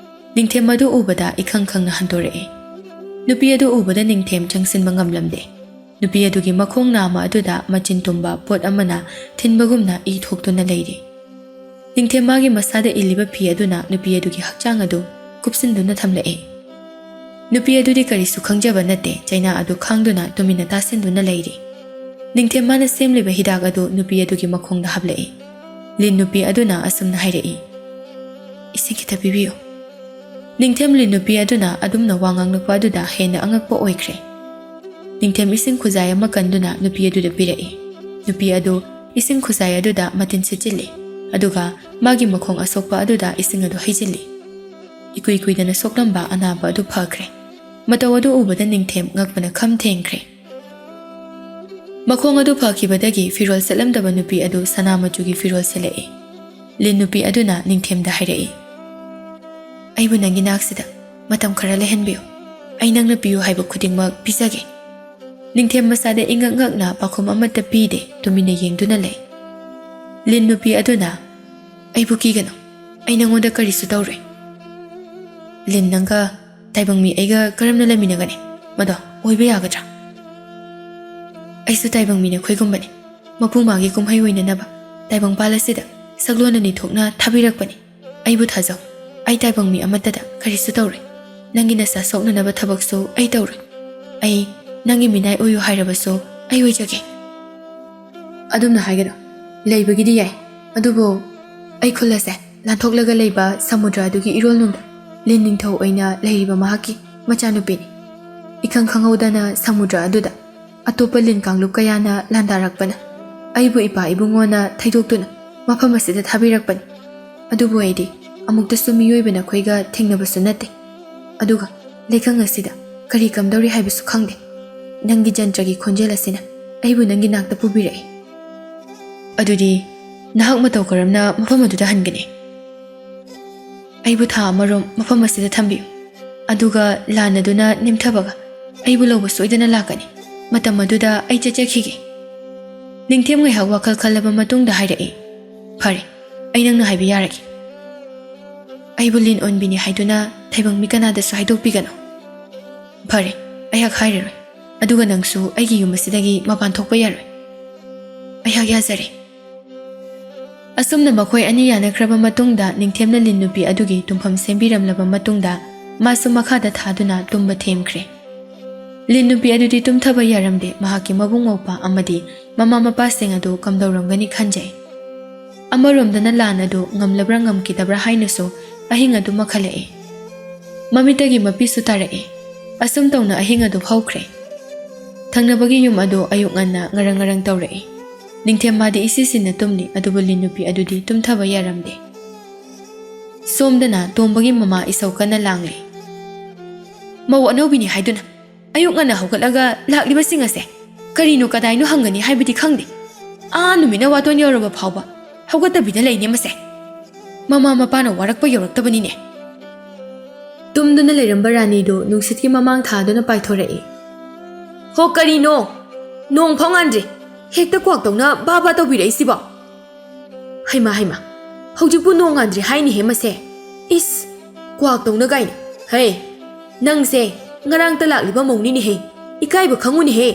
ꯅꯤꯡꯊꯦꯝ ꯑꯗꯨ ꯎꯕꯗ ꯏꯈꯪ ꯈꯪꯅ ꯍꯟꯗꯣꯔꯛꯏ꯫ ꯅꯨꯄꯤ ꯑꯗꯨ ꯎꯕꯗ ꯅꯤꯡꯊꯦꯝ ꯆꯪꯁꯤꯟꯕ ꯉꯝꯂꯝꯗꯦ꯫ ꯅꯨꯄꯤ ꯑꯗꯨꯒꯤ ꯃꯈꯣꯡ ꯅꯥꯝꯃ ꯑꯗꯨꯗ ꯃꯆꯤꯟ ꯇꯨꯝꯕ ꯄꯣꯠ ꯑꯃꯅ ꯊꯤꯟꯕꯒꯨꯝꯅ ꯏ ꯊꯣꯛꯇꯨꯅ ꯂꯩꯔꯤ꯫ ꯅꯤꯡꯊꯦꯝ ꯃꯥꯒꯤ ꯃꯁꯥꯗ ꯏꯜꯂꯤꯕ ꯐꯤ ꯑꯗꯨꯅ ꯅꯨꯄꯤ ꯑꯗꯨꯒꯤ ꯍꯛꯆꯥꯡ ꯑꯗꯨ ꯀꯨꯞꯁꯤꯟꯗꯨꯅ ꯊꯝꯂꯛꯏ꯫ ꯅꯨꯄꯤ ꯑꯗꯨꯗꯤ ꯀꯔꯤꯁꯨ ꯈꯪꯖꯕ ꯅꯠꯇꯦ, ꯆꯩꯅꯥ ꯑꯗꯨ ꯈꯥꯡꯗꯨꯅ ꯇꯨꯃꯤꯟꯅ ꯇꯥꯁꯤꯟꯗꯨꯅ ꯂꯩꯔꯤ꯫ ꯅꯤꯡꯊꯦꯝ ꯃꯥꯅ ꯁꯦꯝꯂꯤꯕ ꯍꯤꯗꯥꯛ ꯑꯗꯨ ꯅꯨꯄꯤ ꯑꯗꯨꯒꯤ ꯃꯈꯣꯡꯗ ꯍꯥꯞꯂꯛꯏ꯫ ꯂꯤꯟ ꯅꯨꯄꯤ ꯑꯗꯨꯅ ꯑꯁꯨꯝꯅ ꯍꯥꯏꯔꯛꯏ, "ꯏꯁꯤꯡ ꯈꯤꯇ ꯄꯤꯕꯤꯌꯨ꯫" ꯅꯤꯡꯊꯦꯝ ꯂꯤꯟ ꯅꯨꯄꯤ ꯑꯗꯨꯅ ꯑꯗꯨꯝꯅ ꯋꯥ ꯉꯥꯡꯂꯛꯄ ꯑꯗꯨꯗ ꯍꯦꯟꯅ ꯑꯉꯛꯄ ꯑꯣꯏꯈ꯭ꯔꯦ꯫ ꯅꯤꯡꯊꯦꯝ ꯏꯁꯤꯡ ꯈꯨꯖꯥꯏ ꯑꯃ ꯀꯟꯗꯨꯅ ꯅꯨꯄꯤ ꯑꯗꯨꯗ ꯄꯤꯔꯛꯏ꯫ ꯅꯨꯄꯤ ꯑꯗꯨ ꯏꯁꯤꯡ ꯈꯨꯖꯥꯏ ꯑꯗꯨꯗ ꯃꯇꯤꯟ ꯁꯤꯠꯆꯤꯜꯂꯤ, ꯑꯗꯨꯒ ꯃꯥꯒꯤ ꯃꯈꯣꯡ ꯑꯁꯣꯛꯄ ꯑꯗꯨꯗ ꯏꯁꯤꯡ ꯑꯗꯨ ꯍꯩꯖꯤꯜꯂꯤ꯫ ꯏꯀꯨꯏ ꯀꯨꯏꯗꯅ ꯁꯣꯛꯂꯝꯕ ꯑꯅꯥꯕ ꯑꯗꯨ ꯐꯈ꯭ꯔꯦ꯫ ꯃꯇꯧ ꯑꯗꯨ ꯎꯕꯗ ꯅꯤꯡꯊꯦꯝ ꯉꯛꯄꯅ ꯈꯝ ꯊꯦꯡꯈ꯭ꯔꯦ꯫ ꯃꯈꯣꯡ ꯑꯗꯨ ꯐꯈꯤꯕꯗꯒꯤ ꯐꯤꯔꯣꯜ ꯁꯦꯠꯂꯝꯗꯕ ꯅꯨꯄꯤ ꯑꯗꯨ ꯁꯅꯥ ꯃꯆꯨꯒꯤ ꯐꯤꯔꯣꯜ ꯁꯦꯠꯂꯛꯏ꯫ ꯂꯤꯟ ꯅꯨꯄꯤ ꯑꯗꯨꯅ ꯅꯤꯡꯊꯦꯝꯗ ꯍꯥꯏꯔꯛꯏ, "ꯑꯩꯕꯨ ꯅꯪꯒꯤ ꯅꯥꯛꯁꯤꯗ ꯃꯇꯝ ꯈꯔ ꯂꯩꯍꯟꯕꯤꯌꯨ꯫ ꯑꯩ ꯅꯪꯅ ꯄꯤꯌꯨ ꯍꯥꯏꯕ ꯈꯨꯗꯤꯡꯃꯛ ꯄꯤꯖꯒꯦ꯫" ꯅꯤꯡꯊꯦꯝ ꯃꯁꯥꯗ ꯏꯉꯛ ꯉꯛꯅ ꯄꯥꯎꯈꯨꯝ ꯑꯃꯠꯇ ꯄꯤꯗꯦ, ꯇꯨꯃꯤꯟꯅ ꯌꯦꯡꯗꯨꯅ ꯂꯩ꯫ ꯂꯤꯟ ꯅꯨꯄꯤ ꯑꯗꯨꯅ, "ꯑꯩꯕꯨ ꯀꯤꯒꯅꯨ, ꯑꯩ ꯅꯪꯉꯣꯟꯗ ꯀꯔꯤꯁꯨ ꯇꯧꯔꯣꯏ꯫" "ꯂꯤꯟ, ꯅꯪꯒ ꯇꯥꯏꯕꯪ ꯃꯤ ꯑꯩꯒ ꯀꯔꯝꯅ ꯂꯩꯃꯤꯟꯅꯒꯅꯤ? ꯃꯗꯣ ꯑꯣꯏꯕ ꯌꯥꯒꯗ꯭ꯔꯥ?" "ꯑꯩꯁꯨ ꯇꯥꯏꯕꯪ ꯃꯤ ꯅꯈꯣꯏꯒꯨꯝꯕꯅꯤ꯫ ꯃꯄꯨ ꯃꯥꯒꯤ ꯀꯨꯝꯍꯩ ꯑꯣꯏꯅꯅꯕ ꯇꯥꯏꯕꯪ ꯄꯥꯜ ꯑꯁꯤꯗ ꯁꯛꯂꯣꯟ ꯑꯅꯤ ꯊꯣꯛꯅ ꯊꯥꯕꯤꯔꯛꯄꯅꯤ꯫ ꯑꯩꯕꯨ ꯊꯥꯖꯧ꯫ ꯑꯩ ꯇꯥꯏꯕꯪ ꯃꯤ ꯑꯃꯠꯇꯗ ꯀꯔꯤꯁꯨ ꯇꯧꯔꯣꯏ꯫ ꯅꯪꯒꯤ ꯅꯁꯥ ꯁꯣꯛꯅꯅꯕ ꯊꯕꯛꯁꯨ ꯑꯩ ꯇꯧꯔꯣꯏ꯫ ꯑꯩ ꯅꯪꯒꯤ ꯃꯤꯅꯥꯏ ꯑꯣꯏꯌꯨ ꯍꯥꯏꯔꯕꯁꯨ ꯑꯩ ꯑꯣꯏꯖꯒꯦ꯫" "ꯑꯗꯨꯝꯅ ꯍꯥꯏꯒꯅꯨ꯫ ꯂꯩꯕꯒꯤꯗꯤ ꯌꯥꯏ, ꯑꯗꯨꯕꯨ ꯑꯩ ꯈꯨꯜ ꯑꯁꯦ ꯂꯥꯟꯊꯣꯛꯂꯒ ꯂꯩꯕ ꯁꯃꯨꯗ꯭ꯔ ꯑꯗꯨꯒꯤ ꯏꯔꯣꯜꯅꯨꯡꯗ ꯂꯤꯟ ꯅꯤꯡꯊꯧ ꯑꯣꯏꯅ ꯂꯩꯔꯤꯕ ꯃꯍꯥꯛꯀꯤ ꯃꯆꯥꯅꯨꯄꯤꯅꯤ꯫ ꯏꯈꯪ ꯈꯪꯍꯧꯗꯅ ꯁꯃꯨꯗ꯭ꯔ ꯑꯗꯨꯗ ꯑꯇꯣꯞꯄ ꯂꯤꯟ ꯀꯥꯡꯂꯨꯞ ꯀꯌꯥꯅ ꯂꯥꯟꯗꯥꯔꯛꯄꯅ ꯑꯩꯕꯨ ꯏꯄꯥ ꯏꯕꯨꯡꯉꯣꯅ ꯊꯩꯗꯣꯛꯇꯨꯅ ꯃꯐꯝ ꯑꯁꯤꯗ ꯊꯥꯕꯤꯔꯛꯄꯅꯤ꯫ ꯑꯗꯨꯕꯨ ꯑꯩꯗꯤ ꯑꯃꯨꯛꯇꯁꯨ ꯃꯤꯑꯣꯏꯕ ꯅꯈꯣꯏꯒ ꯊꯦꯡꯅꯕꯁꯨ ꯅꯠꯇꯦ꯫ ꯑꯗꯨꯒ ꯂꯩꯀꯪ ꯑꯁꯤꯗ ꯀꯔꯤ ꯀꯝꯗꯧꯔꯤ ꯍꯥꯏꯕꯁꯨ ꯈꯪꯗꯦ꯫ ꯅꯪꯒꯤ ꯖꯟꯇ꯭ꯔꯒꯤ ꯈꯣꯟꯖꯦꯜ ꯑꯁꯤꯅ ꯑꯩꯕꯨ ꯅꯪꯒꯤ ꯅꯥꯛꯇ ꯄꯨꯕꯤꯔꯛꯏ꯫ ꯑꯗꯨꯗꯤ ꯅꯍꯥꯛ ꯃꯇꯧ ꯀꯔꯝꯅ ꯃꯐꯝ ꯑꯗꯨꯗ ꯍꯟꯒꯅꯤ? ꯑꯩꯕꯨ ꯊꯥ ꯑꯃꯔꯣꯝ ꯃꯐꯝ ꯑꯁꯤꯗ ꯊꯝꯕꯤꯌꯨ꯫ ꯑꯗꯨꯒ ꯂꯥꯟ ꯑꯗꯨꯅ ꯅꯦꯝꯊꯕꯒ ꯑꯩꯕꯨ ꯂꯧꯕ ꯁꯣꯏꯗꯅ ꯂꯥꯛꯀꯅꯤ꯫ ꯃꯇꯝ ꯑꯗꯨꯗ ꯑꯩ ꯆꯠꯆꯈꯤꯒꯦ꯫ ꯅꯤꯡꯊꯦꯝ ꯉꯥꯏꯍꯥꯛ ꯋꯥꯈꯜ ꯈꯜꯂꯕ ꯃꯇꯨꯡꯗ ꯍꯥꯏꯔꯛꯏ, "ꯐꯔꯦ, ꯑꯩ ꯅꯪꯅ ꯍꯥꯏꯕ ꯌꯥꯔꯒꯦ꯫ ꯑꯩꯕꯨ ꯂꯤꯟ ꯑꯣꯟꯕꯤꯅꯤ ꯍꯥꯏꯗꯨꯅ ꯊꯥꯏꯕꯪ ꯃꯤ ꯀꯅꯥꯗꯁꯨ ꯍꯥꯏꯗꯣꯛꯄꯤꯒꯅꯨ꯫" "ꯐꯔꯦ, ꯑꯩꯍꯥꯛ ꯍꯥꯏꯔꯔꯣꯏ꯫ ꯑꯗꯨꯒ ꯅꯪꯁꯨ ꯑꯩꯒꯤ ꯌꯨꯝ ꯑꯁꯤꯗꯒꯤ ꯃꯄꯥꯟ ꯊꯣꯛꯄ ꯌꯥꯔꯣꯏ꯫ ꯑꯩꯍꯥꯛ ꯌꯥꯖꯔꯦ꯫" ꯑꯁꯨꯝꯅ ꯃꯈꯣꯏ ꯑꯅꯤ ꯌꯥꯅꯈ꯭ꯔꯕ ꯃꯇꯨꯡꯗ, ꯅꯤꯡꯊꯦꯝꯅ ꯂꯤꯟ ꯅꯨꯄꯤ ꯑꯗꯨꯒꯤ ꯇꯨꯝꯐꯝ ꯁꯦꯝꯕꯤꯔꯝꯂꯕ ꯃꯇꯨꯡꯗ, ꯃꯥꯁꯨ ꯃꯈꯥꯗ ꯊꯥꯗꯨꯅ ꯇꯨꯝꯕ ꯊꯦꯝꯈ꯭ꯔꯦ꯫ ꯂꯤꯟ ꯅꯨꯄꯤ ꯑꯗꯨꯗꯤ ꯇꯨꯝꯊꯕ ꯌꯥꯔꯝꯗꯦ꯫ ꯃꯍꯥꯛꯀꯤ ꯃꯕꯨꯡ ꯃꯧꯄ꯭ꯋꯥ ꯑꯃꯗꯤ ꯃꯃꯥ ꯃꯄꯥꯁꯤꯡ ꯑꯗꯨ ꯀꯝꯗꯧꯔꯝꯒꯅꯤ ꯈꯟꯖꯩ꯫ ꯑꯃꯔꯣꯝꯗꯅ ꯂꯥꯟ ꯑꯗꯨ ꯉꯝꯂꯕ꯭ꯔꯥ ꯉꯝꯈꯤꯗꯕ꯭ꯔꯥ ꯍꯥꯏꯅꯁꯨ ꯑꯍꯤꯡ ꯑꯗꯨ ꯃꯈꯜꯂꯛꯏ꯫ ꯃꯃꯤꯠꯇꯒꯤ ꯃꯄꯤꯁꯨ ꯇꯥꯔꯛꯏ꯫ ꯑꯁꯨꯝ ꯇꯧꯅ ꯑꯍꯤꯡ ꯑꯗꯨ ꯍꯧꯈ꯭ꯔꯦ꯫ ꯊꯪꯅꯕꯒꯤ ꯌꯨꯝ ꯑꯗꯨ ꯑꯌꯨꯛ ꯉꯟꯅ ꯉꯔꯪ ꯉꯔꯪ ꯇꯧꯔꯛꯏ꯫ ꯅꯤꯡꯊꯦꯝ ꯃꯥꯗꯤ ꯏꯁꯤ ꯁꯤꯟꯅ ꯇꯨꯝꯂꯤ, ꯑꯗꯨꯕꯨ ꯂꯤꯟ ꯅꯨꯄꯤ ꯑꯗꯨꯗꯤ ꯇꯨꯝꯊꯕ ꯌꯥꯔꯝꯗꯦ꯫ ꯁꯣꯝꯗꯅ ꯇꯣꯝꯕꯒꯤ ꯃꯃꯥ ꯏꯁꯧ ꯀꯟꯅ ꯂꯥꯡꯂꯤ꯫ "ꯃꯧ ꯑꯅꯧꯕꯤꯅꯤ ꯍꯥꯏꯗꯨꯅ ꯑꯌꯨꯛ ꯉꯟꯅ ꯍꯧꯒꯠꯂꯒ ꯂꯥꯛꯂꯤꯕꯁꯤꯡ ꯑꯁꯦ ꯀꯔꯤꯅꯣ ꯀꯗꯥꯏꯅꯣ ꯍꯪꯒꯅꯤ ꯍꯥꯏꯕꯗꯤ ꯈꯪꯗꯦ꯫ ꯑꯥ ꯅꯨꯃꯤꯠꯅ ꯋꯥꯇꯣꯟ ꯌꯧꯔꯕ ꯐꯥꯎꯕ ꯍꯧꯒꯠꯇꯕꯤꯗ ꯂꯩꯅꯦ ꯃꯁꯦ꯫ ꯃꯃꯥ ꯃꯄꯥꯅ ꯋꯥꯔꯛꯄ ꯌꯧꯔꯛꯇꯕꯅꯤꯅꯦ꯫" ꯇꯨꯝꯗꯨꯅ ꯂꯩꯔꯝꯕ ꯔꯥꯅꯤꯗꯨ ꯅꯨꯡꯁꯤꯠꯀꯤ ꯃꯃꯥꯡ ꯊꯥꯗꯨꯅ ꯄꯥꯏꯊꯣꯔꯛꯏ꯫ "ꯍꯣ, ꯀꯔꯤꯅꯣ? ꯅꯣꯡ ꯐꯥꯎ ꯉꯥꯟꯗ꯭ꯔꯤ, ꯍꯦꯛꯇ ꯀ꯭ꯋꯥꯛ ꯇꯧꯅ ꯕꯥ ꯕꯥ ꯇꯧꯕꯤꯔꯛꯏꯁꯤꯕꯣ? ꯍꯩꯃꯥ, ꯍꯩꯃꯥ, ꯍꯧꯖꯤꯛꯄꯨ ꯅꯣꯡ ꯉꯥꯟꯗ꯭ꯔꯤ ꯍꯥꯏꯅꯤꯍꯦ ꯃꯁꯦ꯫ ꯏꯁ, ꯀ꯭ꯋꯥꯛ ꯇꯧꯅ ꯀꯥꯏꯅ꯫ ꯍꯦ, ꯅꯪꯁꯦ ꯉꯔꯥꯡꯇ ꯂꯥꯛꯂꯤꯕ ꯃꯧꯅꯤꯅꯦꯍꯦ, ꯏꯀꯥꯏꯕ ꯈꯪꯉꯨꯅꯦꯍꯦ꯫"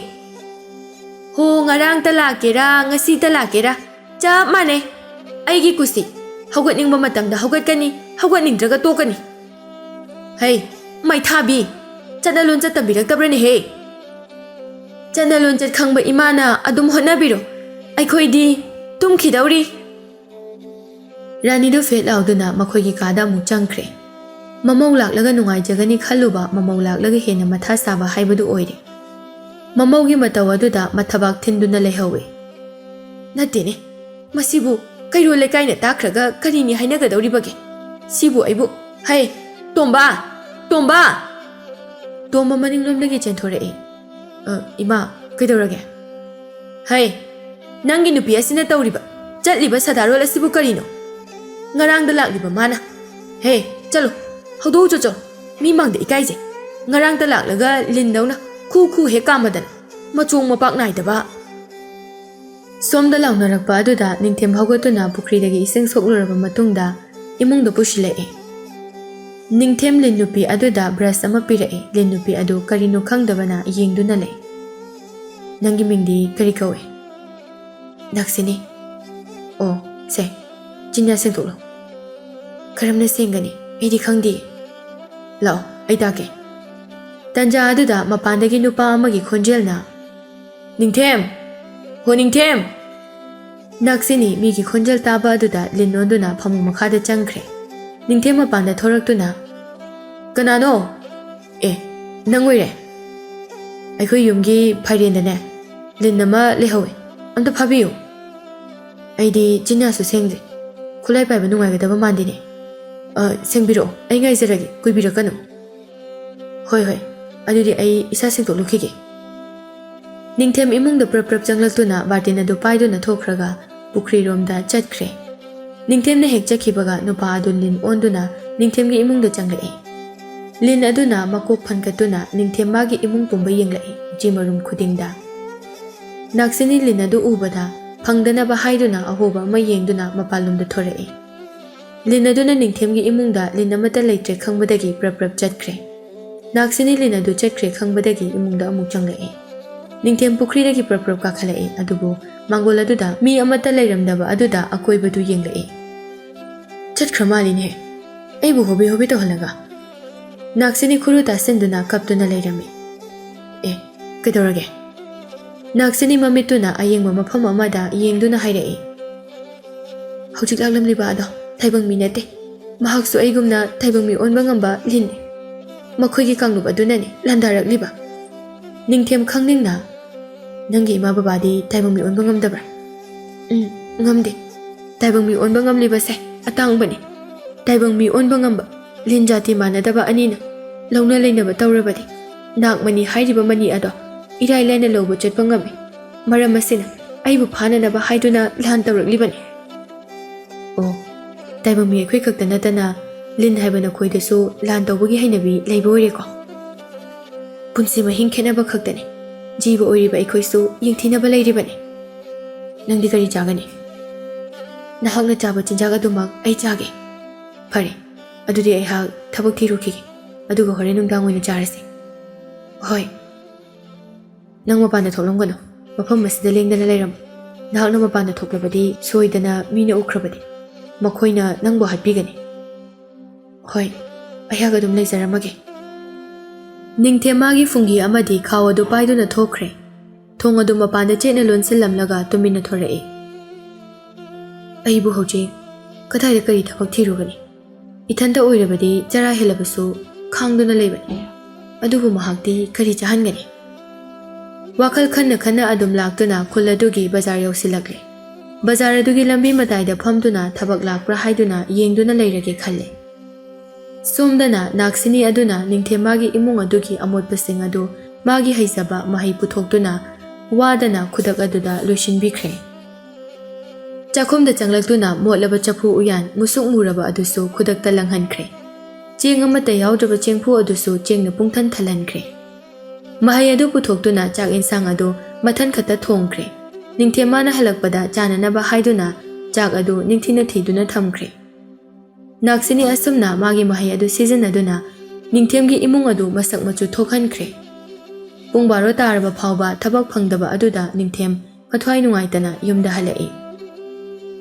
"ꯍꯣ, ꯉꯔꯥꯡꯇ ꯂꯥꯛꯀꯦꯔꯥ, ꯉꯁꯤꯇ ꯂꯥꯛꯀꯦꯔꯥ, ꯆꯞ ꯃꯥꯟꯅꯩ꯫ ꯑꯩꯒꯤ ꯀꯨꯁꯤ, ꯍꯧꯒꯠꯅꯤꯡꯕ ꯃꯇꯝꯗ ꯍꯧꯒꯠꯀꯅꯤ, ꯍꯧꯒꯠꯅꯤꯡꯗ꯭ꯔꯒ ꯇꯣꯛꯀꯅꯤ꯫" "ꯍꯩ, ꯃꯩꯊꯥꯕꯤ, ꯆꯠꯅ ꯂꯣꯟꯆꯠ ꯇꯝꯕꯤꯔꯛꯇꯕ꯭ꯔꯅꯦꯍꯦ?" "ꯆꯠꯅ ꯂꯣꯟꯆꯠ ꯈꯪꯕ ꯏꯃꯥꯅ ꯑꯗꯨꯝ ꯍꯣꯠꯅꯕꯤꯔꯣ, ꯑꯩꯈꯣꯏꯗꯤ ꯇꯨꯝꯈꯤꯗꯧꯔꯤ꯫" ꯔꯥꯅꯤꯗꯨ ꯐꯦꯠ ꯂꯥꯎꯗꯨꯅ ꯃꯈꯣꯏꯒꯤ ꯀꯥꯗ ꯑꯃꯨꯛ ꯆꯪꯈ꯭ꯔꯦ꯫ ꯃꯃꯧ ꯂꯥꯛꯂꯒ ꯅꯨꯡꯉꯥꯏꯖꯒꯅꯤ ꯈꯜꯂꯨꯕ, ꯃꯃꯧ ꯂꯥꯛꯂꯒ ꯍꯦꯟꯅ ꯃꯊꯥ ꯁꯥꯕ ꯍꯥꯏꯕꯗꯨ ꯑꯣꯏꯔꯦ꯫ ꯃꯃꯧꯒꯤ ꯃꯇꯧ ꯑꯗꯨꯗ ꯃꯊꯕꯥꯛ ꯊꯤꯟꯗꯨꯅ ꯂꯩꯍꯧꯋꯦ꯫ "ꯅꯠꯇꯦꯅꯦ, ꯃꯁꯤꯕꯨ ꯀꯩꯔꯣꯜ ꯂꯩꯀꯥꯏꯅ ꯇꯥꯈ꯭ꯔꯒ ꯀꯔꯤꯅꯤ ꯍꯥꯏꯅꯒꯗꯧꯔꯤꯕꯒꯦ? ꯁꯤꯕꯨ ꯑꯩꯕꯨ, ꯍꯩ, ꯇꯣꯝꯕ! ꯇꯣꯝꯕ!" ꯇꯣꯝꯕ ꯃꯅꯤꯡꯂꯣꯝꯗꯒꯤ ꯆꯦꯟꯊꯣꯔꯛꯏ꯫ "ꯑ, ꯏꯃꯥ, ꯀꯩꯗꯧꯔꯒꯦ?" "ꯍꯩ, ꯅꯪꯒꯤ ꯅꯨꯄꯤ ꯑꯁꯤꯅ ꯇꯧꯔꯤꯕ, ꯆꯠꯂꯤꯕ ꯁꯥꯗꯥꯔꯣꯜ ꯑꯁꯤꯕꯨ ꯀꯔꯤꯅꯣ? ꯉꯔꯥꯡꯗ ꯂꯥꯛꯂꯤꯕ ꯃꯥꯅ꯫ ꯍꯦ, ꯆꯠꯂꯣ, ꯍꯧꯗꯣꯛꯎ ꯆꯣꯆꯣ, ꯃꯤ ꯃꯥꯡꯗ ꯏꯀꯥꯏꯖꯩ꯫ ꯉꯔꯥꯡꯗ ꯂꯥꯛꯂꯒ ꯂꯤꯟꯗꯧꯅ ꯈꯨ ꯈꯨ ꯍꯦꯛ ꯀꯥꯝꯃꯗꯅ, ꯃꯆꯣꯡ ꯃꯄꯥꯛ ꯅꯥꯏꯗꯕ꯫" ꯁꯣꯝꯗ ꯂꯥꯎꯅꯔꯛꯄ ꯑꯗꯨꯗ ꯅꯤꯡꯊꯦꯝ ꯍꯧꯒꯠꯇꯨꯅ ꯄꯨꯈ꯭ꯔꯤꯗꯒꯤ ꯏꯁꯤꯡ ꯁꯣꯛꯂꯨꯔꯕ ꯃꯇꯨꯡꯗ ꯏꯃꯨꯡꯗ ꯄꯨꯁꯤꯜꯂꯛꯏ꯫ ꯅꯤꯡꯊꯦꯝ ꯂꯤꯟ ꯅꯨꯄꯤ ꯑꯗꯨꯗ ꯕ꯭ꯔꯁ ꯑꯃ ꯄꯤꯔꯛꯏ꯫ ꯂꯤꯟ ꯅꯨꯄꯤ ꯑꯗꯨ ꯀꯔꯤꯅꯣ ꯈꯪꯗꯕꯅ ꯌꯦꯡꯗꯨꯅ ꯂꯩ꯫ "ꯅꯪꯒꯤ ꯃꯤꯡꯗꯤ ꯀꯔꯤ ꯀꯧꯏ?" "ꯅꯥꯛꯁꯤꯅꯤ꯫" "ꯑꯣ, ꯁꯦ, ꯆꯤꯟꯌꯥ ꯁꯦꯡꯗꯣꯛꯂꯣ꯫" "ꯀꯔꯝꯅ ꯁꯦꯡꯒꯅꯤ? ꯑꯩꯗꯤ ꯈꯪꯗꯦ꯫" "ꯂꯥꯛꯑꯣ, ꯑꯩ ꯇꯥꯛꯀꯦ꯫" ꯇꯟꯖꯥ ꯑꯗꯨꯗ ꯃꯄꯥꯟꯗꯒꯤ ꯅꯨꯄꯥ ꯑꯃꯒꯤ ꯈꯣꯟꯖꯦꯜꯅ, "ꯅꯤꯡꯊꯦꯝ! ꯍꯣ ꯅꯤꯡꯊꯦꯝ!" ꯅꯥꯛꯁꯤꯅꯤ ꯃꯤꯒꯤ ꯈꯣꯟꯖꯦꯜ ꯇꯥꯕ ꯑꯗꯨꯗ ꯂꯤꯟ ꯑꯣꯟꯗꯨꯅ ꯐꯃꯨꯡ ꯃꯈꯥꯗ ꯆꯪꯈ꯭ꯔꯦ꯫ ꯅꯤꯡꯊꯦꯝ ꯃꯄꯥꯟꯗ ꯊꯣꯔꯛꯇꯨꯅ, "ꯀꯅꯥꯅꯣ?" "ꯑꯦ, ꯅꯪ ꯑꯣꯏꯔꯦ꯫ ꯑꯩꯈꯣꯏ ꯌꯨꯝꯒꯤ ꯐꯥꯏꯔꯦꯟꯗꯅꯦ ꯂꯤꯟ ꯑꯃ ꯂꯩꯍꯧꯋꯦ, ꯑꯝꯇ ꯐꯥꯕꯤꯌꯨ꯫" "ꯑꯩꯗꯤ ꯆꯤꯟꯌꯥꯁꯨ ꯁꯦꯡꯗ꯭ꯔꯤ, ꯈꯨꯠꯂꯥꯏ ꯄꯥꯏꯕ ꯅꯨꯡꯉꯥꯏꯒꯗꯕ ꯃꯥꯟꯗꯦꯅꯦ꯫" "ꯑ, ꯁꯦꯡꯕꯤꯔꯛꯑꯣ, ꯑꯩ ꯉꯥꯏꯖꯔꯒꯦ, ꯀꯨꯏꯕꯤꯔꯛꯀꯅꯨ꯫" "ꯍꯣꯏ, ꯍꯣꯏ, ꯑꯗꯨꯗꯤ ꯑꯩ ꯏꯁꯥ ꯁꯦꯡꯗꯣꯛꯂꯨꯈꯤꯒꯦ꯫" ꯅꯤꯡꯊꯦꯝ ꯏꯃꯨꯡꯗ ꯄ꯭ꯔꯞ ꯄ꯭ꯔꯞ ꯆꯪꯂꯛꯇꯨꯅ ꯕꯥꯔꯇꯤꯟ ꯑꯗꯨ ꯄꯥꯏꯗꯨꯅ ꯊꯣꯛꯈ꯭ꯔꯒ ꯄꯨꯈ꯭ꯔꯤꯔꯣꯝꯗ ꯆꯠꯈ꯭ꯔꯦ꯫ ꯅꯤꯡꯊꯦꯝꯅ ꯍꯦꯛ ꯆꯠꯈꯤꯕꯒ ꯅꯨꯄꯥ ꯑꯗꯨ ꯂꯤꯟ ꯑꯣꯟꯗꯨꯅ ꯅꯤꯡꯊꯦꯝꯒꯤ ꯏꯃꯨꯡꯗ ꯆꯪꯂꯛꯏ꯫ ꯂꯤꯟ ꯑꯗꯨꯅ ꯃꯀꯣꯛ ꯐꯟꯀꯠꯇꯨꯅ ꯅꯤꯡꯊꯦꯝ ꯃꯥꯒꯤ ꯏꯃꯨꯡ ꯄꯨꯝꯕ ꯌꯦꯡꯂꯛꯏ, ꯖꯤ ꯃꯔꯨꯝ ꯈꯨꯗꯤꯡꯗ꯫ ꯅꯥꯛꯁꯤꯅꯤ ꯂꯤꯟ ꯑꯗꯨ ꯎꯕꯗ ꯐꯪꯗꯅꯕ ꯍꯥꯏꯗꯨꯅ ꯑꯍꯣꯕ ꯑꯃ ꯌꯦꯡꯗꯨꯅ ꯃꯄꯥꯟꯂꯣꯝꯗ ꯊꯣꯔꯛꯏ꯫ ꯂꯤꯟ ꯑꯗꯨꯅ ꯅꯤꯡꯊꯦꯝꯒꯤ ꯏꯃꯨꯡꯗ ꯂꯤꯟ ꯑꯃꯠꯇ ꯂꯩꯇ꯭ꯔꯦ ꯈꯪꯕꯗꯒꯤ ꯄ꯭ꯔꯞ ꯄ꯭ꯔꯞ ꯆꯠꯈ꯭ꯔꯦ꯫ ꯅꯥꯛꯁꯤꯅꯤ ꯂꯤꯟ ꯑꯗꯨ ꯆꯠꯈ꯭ꯔꯦ ꯈꯪꯕꯗꯒꯤ ꯏꯃꯨꯡꯗ ꯑꯃꯨꯛ ꯆꯪꯂꯛꯏ꯫ ꯅꯤꯡꯊꯦꯝ ꯄꯨꯈ꯭ꯔꯤꯗꯒꯤ ꯄ꯭ꯔꯞ ꯄ꯭ꯔꯞ ꯀꯥꯈꯠꯂꯛꯏ, ꯑꯗꯨꯕꯨ ꯃꯥꯡꯒꯣꯜ ꯑꯗꯨꯗ ꯃꯤ ꯑꯃꯠꯇ ꯂꯩꯔꯝꯗꯕ ꯑꯗꯨꯗ ꯑꯀꯣꯏꯕꯗꯨ ꯌꯦꯡꯂꯛꯏ꯫ "ꯆꯠꯈ꯭ꯔ ꯃꯥꯜꯂꯤꯅꯦ, ꯑꯩꯕꯨ ꯍꯣꯕꯦ ꯍꯣꯕꯦ ꯇꯧꯍꯜꯂꯒ꯫" ꯅꯥꯛꯁꯤꯅꯤ ꯈꯨꯔꯨ ꯇꯥꯁꯤꯟꯗꯨꯅ ꯀꯞꯇꯨꯅ ꯂꯩꯔꯝꯃꯤ꯫ "ꯑꯦ, ꯀꯩꯗꯧꯔꯒꯦ?" ꯅꯥꯛꯁꯤꯅꯤ ꯃꯃꯤꯠꯇꯨꯅ ꯑꯌꯦꯡꯕ ꯃꯐꯝ ꯑꯃꯗ ꯌꯦꯡꯗꯨꯅ ꯍꯥꯏꯔꯛꯏ꯫ "ꯍꯧꯖꯤꯛ ꯂꯥꯛꯂꯝꯂꯤꯕ ꯑꯗꯣ ꯇꯥꯏꯕꯪ ꯃꯤ ꯅꯠꯇꯦ꯫ ꯃꯍꯥꯛꯁꯨ ꯑꯩꯒꯨꯝꯅ ꯇꯥꯏꯕꯪ ꯃꯤ ꯑꯣꯟꯕ ꯉꯝꯕ ꯂꯤꯟꯅꯤ꯫ ꯃꯈꯣꯏꯒꯤ ꯀꯥꯡꯂꯨꯞ ꯑꯗꯨꯅꯅꯤ ꯂꯥꯟꯗꯥꯔꯛꯂꯤꯕ꯫" ꯅꯤꯡꯊꯦꯝ ꯈꯪꯅꯤꯡꯅ, "ꯅꯪꯒꯤ ꯏꯃꯥ ꯕꯕꯥꯗꯤ ꯇꯥꯏꯕꯪ ꯃꯤ ꯑꯣꯟꯕ ꯉꯝꯗꯕ꯭ꯔꯥ?" "ꯎꯝ, ꯉꯝꯗꯦ꯫ ꯇꯥꯏꯕꯪ ꯃꯤ ꯑꯣꯟꯕ ꯉꯝꯂꯤꯕꯁꯦ ꯑꯇꯥꯡꯕꯅꯤ꯫ ꯇꯥꯏꯕꯪ ꯃꯤ ꯑꯣꯟꯕ ꯉꯝꯕ ꯂꯤꯟ ꯖꯥꯇꯤ ꯃꯥꯟꯅꯗꯕ ꯑꯅꯤꯅ ꯂꯧꯅ ꯂꯩꯅꯕ ꯇꯧꯔꯕꯗꯤ ꯅꯥꯛꯃꯅꯤ ꯍꯥꯏꯔꯤꯕ ꯃꯅꯤ ꯑꯗꯣ ꯏꯔꯥꯏ ꯂꯥꯏꯅ ꯂꯧꯕ ꯆꯠꯄ ꯉꯝꯃꯤ꯫ ꯃꯔꯝ ꯑꯁꯤꯅ ꯑꯩꯕꯨ ꯐꯥꯅꯅꯕ ꯍꯥꯏꯗꯨꯅ ꯂꯥꯟ ꯇꯧꯔꯛꯂꯤꯕꯅꯤ꯫ ꯑꯣ, ꯇꯥꯏꯕꯪ ꯃꯤꯑꯣꯏ ꯑꯩꯈꯣꯏ ꯈꯛꯇ ꯅꯠꯇꯅ ꯂꯤꯟ ꯍꯥꯏꯕ ꯅꯈꯣꯏꯗꯁꯨ ꯂꯥꯟ ꯇꯧꯕꯒꯤ ꯍꯩꯅꯕꯤ ꯂꯩꯕ ꯑꯣꯏꯔꯦꯀꯣ? ꯄꯨꯟꯁꯤ ꯃꯍꯤꯡ ꯈꯦꯠꯅꯕ ꯈꯛꯇꯅꯤ꯫ ꯖꯤꯕ ꯑꯣꯏꯔꯤꯕ ꯑꯩꯈꯣꯏꯁꯨ ꯌꯦꯡꯊꯤꯅꯕ ꯂꯩꯔꯤꯕꯅꯤ꯫ ꯅꯪꯗꯤ ꯀꯔꯤ ꯆꯥꯒꯅꯤ? ꯅꯍꯥꯛꯅ ꯆꯥꯕ ꯆꯤꯟꯖꯥꯛ ꯑꯗꯨꯃꯛ ꯑꯩ ꯆꯥꯒꯦ꯫ ꯐꯔꯦ, ꯑꯗꯨꯗꯤ ꯑꯩꯍꯥꯛ ꯊꯕꯛ ꯊꯤꯔꯨꯈꯤꯒꯦ, ꯑꯗꯨꯒ ꯍꯣꯔꯦꯟ ꯅꯨꯡꯗꯥꯡ ꯑꯣꯏꯅ ꯆꯥꯔꯁꯤ꯫ ꯍꯣꯏ꯫ ꯅꯪ ꯃꯄꯥꯟꯗ ꯊꯣꯛꯂꯝꯒꯅꯨ꯫ ꯃꯐꯝ ꯑꯁꯤꯗ ꯂꯦꯡꯗꯅ ꯂꯩꯔꯝꯃꯨ꯫ ꯅꯍꯥꯛꯅ ꯃꯄꯥꯟꯗ ꯊꯣꯛꯂꯕꯗꯤ ꯁꯣꯏꯗꯅ ꯃꯤꯅ ꯎꯈ꯭ꯔꯕꯗꯤ ꯃꯈꯣꯏꯅ ꯅꯪꯕꯨ ꯍꯥꯠꯄꯤꯒꯅꯤ꯫ ꯍꯣꯏ, ꯑꯩꯍꯥꯛ ꯑꯗꯨꯝ ꯂꯩꯖꯔꯝꯃꯒꯦ꯫ ꯅꯤꯡꯊꯦꯝ ꯃꯥꯒꯤ ꯐꯨꯡꯒꯤ ꯑꯃꯗꯤ ꯈꯥꯎ ꯑꯗꯨ ꯄꯥꯏꯗꯨꯅ ꯊꯣꯛꯈ꯭ꯔꯦ꯫ ꯊꯣꯡ ꯑꯗꯨ ꯃꯄꯥꯟꯗ ꯆꯦꯠꯅ ꯂꯣꯟꯁꯤꯜꯂꯝꯂꯒ ꯇꯨꯃꯤꯟꯅ ꯊꯣꯔꯛꯏ꯫ ꯑꯩꯕꯨ ꯍꯧꯖꯤꯛ ꯀꯗꯥꯏꯗ ꯀꯔꯤ ꯊꯕꯛ ꯊꯤꯔꯨꯒꯅꯤ? ꯏꯊꯟꯇ ꯑꯣꯏꯔꯕꯗꯤ ꯆꯔꯥ ꯍꯦꯜꯂꯕꯁꯨ ꯈꯥꯡꯗꯨꯅ ꯂꯩꯕꯅꯤ꯫ ꯑꯗꯨꯕꯨ ꯃꯍꯥꯛꯇꯤ ꯀꯔꯤ ꯆꯥꯍꯟꯒꯅꯤ? ꯋꯥꯈꯜ ꯈꯟꯅ ꯈꯟꯅ ꯑꯗꯨꯝ ꯂꯥꯛꯇꯨꯅ ꯈꯨꯜ ꯑꯗꯨꯒꯤ ꯕꯖꯥꯔ ꯌꯧꯁꯤꯜꯂꯛꯂꯦ꯫ ꯕꯖꯥꯔ ꯑꯗꯨꯒꯤ ꯂꯝꯕꯤ ꯃꯇꯥꯏꯗ ꯐꯝꯗꯨꯅ ꯊꯕꯛ ꯂꯥꯛꯄ꯭ꯔꯥ ꯍꯥꯏꯗꯨꯅ ꯌꯦꯡꯗꯨꯅ ꯂꯩꯔꯒꯦ ꯈꯜꯂꯦ꯫ ꯁꯣꯝꯗꯅ ꯅꯥꯛꯁꯤꯅꯤ ꯑꯗꯨꯅ ꯅꯤꯡꯊꯦꯝ ꯃꯥꯒꯤ ꯏꯃꯨꯡ ꯑꯗꯨꯒꯤ ꯑꯃꯣꯠꯄꯁꯤꯡ ꯑꯗꯨ ꯃꯥꯒꯤ ꯍꯩꯖꯕ ꯃꯍꯩ ꯄꯨꯊꯣꯛꯇꯨꯅ ꯋꯥꯗꯅ ꯈꯨꯗꯛ ꯑꯗꯨꯗ ꯂꯣꯏꯁꯤꯟꯕꯤꯈ꯭ꯔꯦ꯫ ꯆꯥꯛꯈꯨꯝꯗ ꯆꯪꯂꯛꯇꯨꯅ ꯃꯣꯠꯂꯕ ꯆꯐꯨ ꯎꯌꯥꯟ ꯃꯨꯁꯨꯛ ꯃꯨꯔꯕ ꯑꯗꯨꯁꯨ ꯈꯨꯗꯛꯇ ꯂꯪꯍꯟꯈ꯭ꯔꯦ꯫ ꯆꯦꯡ ꯑꯃꯠꯇ ꯌꯥꯎꯗ꯭ꯔꯕ ꯆꯦꯡꯐꯨ ꯑꯗꯨꯁꯨ ꯆꯦꯡꯅ ꯄꯨꯡꯊꯟ ꯊꯜꯍꯟꯈ꯭ꯔꯦ꯫ ꯃꯍꯩ ꯑꯗꯨ ꯄꯨꯊꯣꯛꯇꯨꯅ ꯆꯥꯛ ꯏꯟꯁꯥꯡ ꯑꯗꯨ ꯃꯊꯟ ꯈꯛꯇ ꯊꯣꯡꯈ꯭ꯔꯦ꯫ ꯅꯤꯡꯊꯦꯝ ꯃꯥꯅ ꯍꯜꯂꯛꯄꯗ ꯆꯥꯅꯅꯕ ꯍꯥꯏꯗꯨꯅ ꯆꯥꯛ ꯑꯗꯨ ꯅꯤꯡꯊꯤꯅ ꯊꯤꯗꯨꯅ ꯊꯝꯈ꯭ꯔꯦ꯫ ꯅꯥꯛꯁꯤꯅꯤ ꯑꯁꯨꯝꯅ ꯃꯥꯒꯤ ꯃꯍꯩ ꯑꯗꯨ ꯁꯤꯖꯤꯟꯅꯗꯨꯅ ꯅꯤꯡꯊꯦꯝꯒꯤ ꯏꯃꯨꯡ ꯑꯗꯨ ꯃꯁꯛ ꯃꯆꯨ ꯊꯣꯛꯍꯟꯈ꯭ꯔꯦ꯫ ꯄꯨꯡ ꯕꯥꯔꯣ ꯇꯥꯔꯕ ꯐꯥꯎꯕ ꯊꯕꯛ ꯐꯪꯗꯕ ꯑꯗꯨꯗ ꯅꯤꯡꯊꯦꯝ ꯃꯊ꯭ꯋꯥꯏ ꯅꯨꯡꯉꯥꯏꯇꯅ ꯌꯨꯝꯗ ꯍꯜꯂꯛꯏ꯫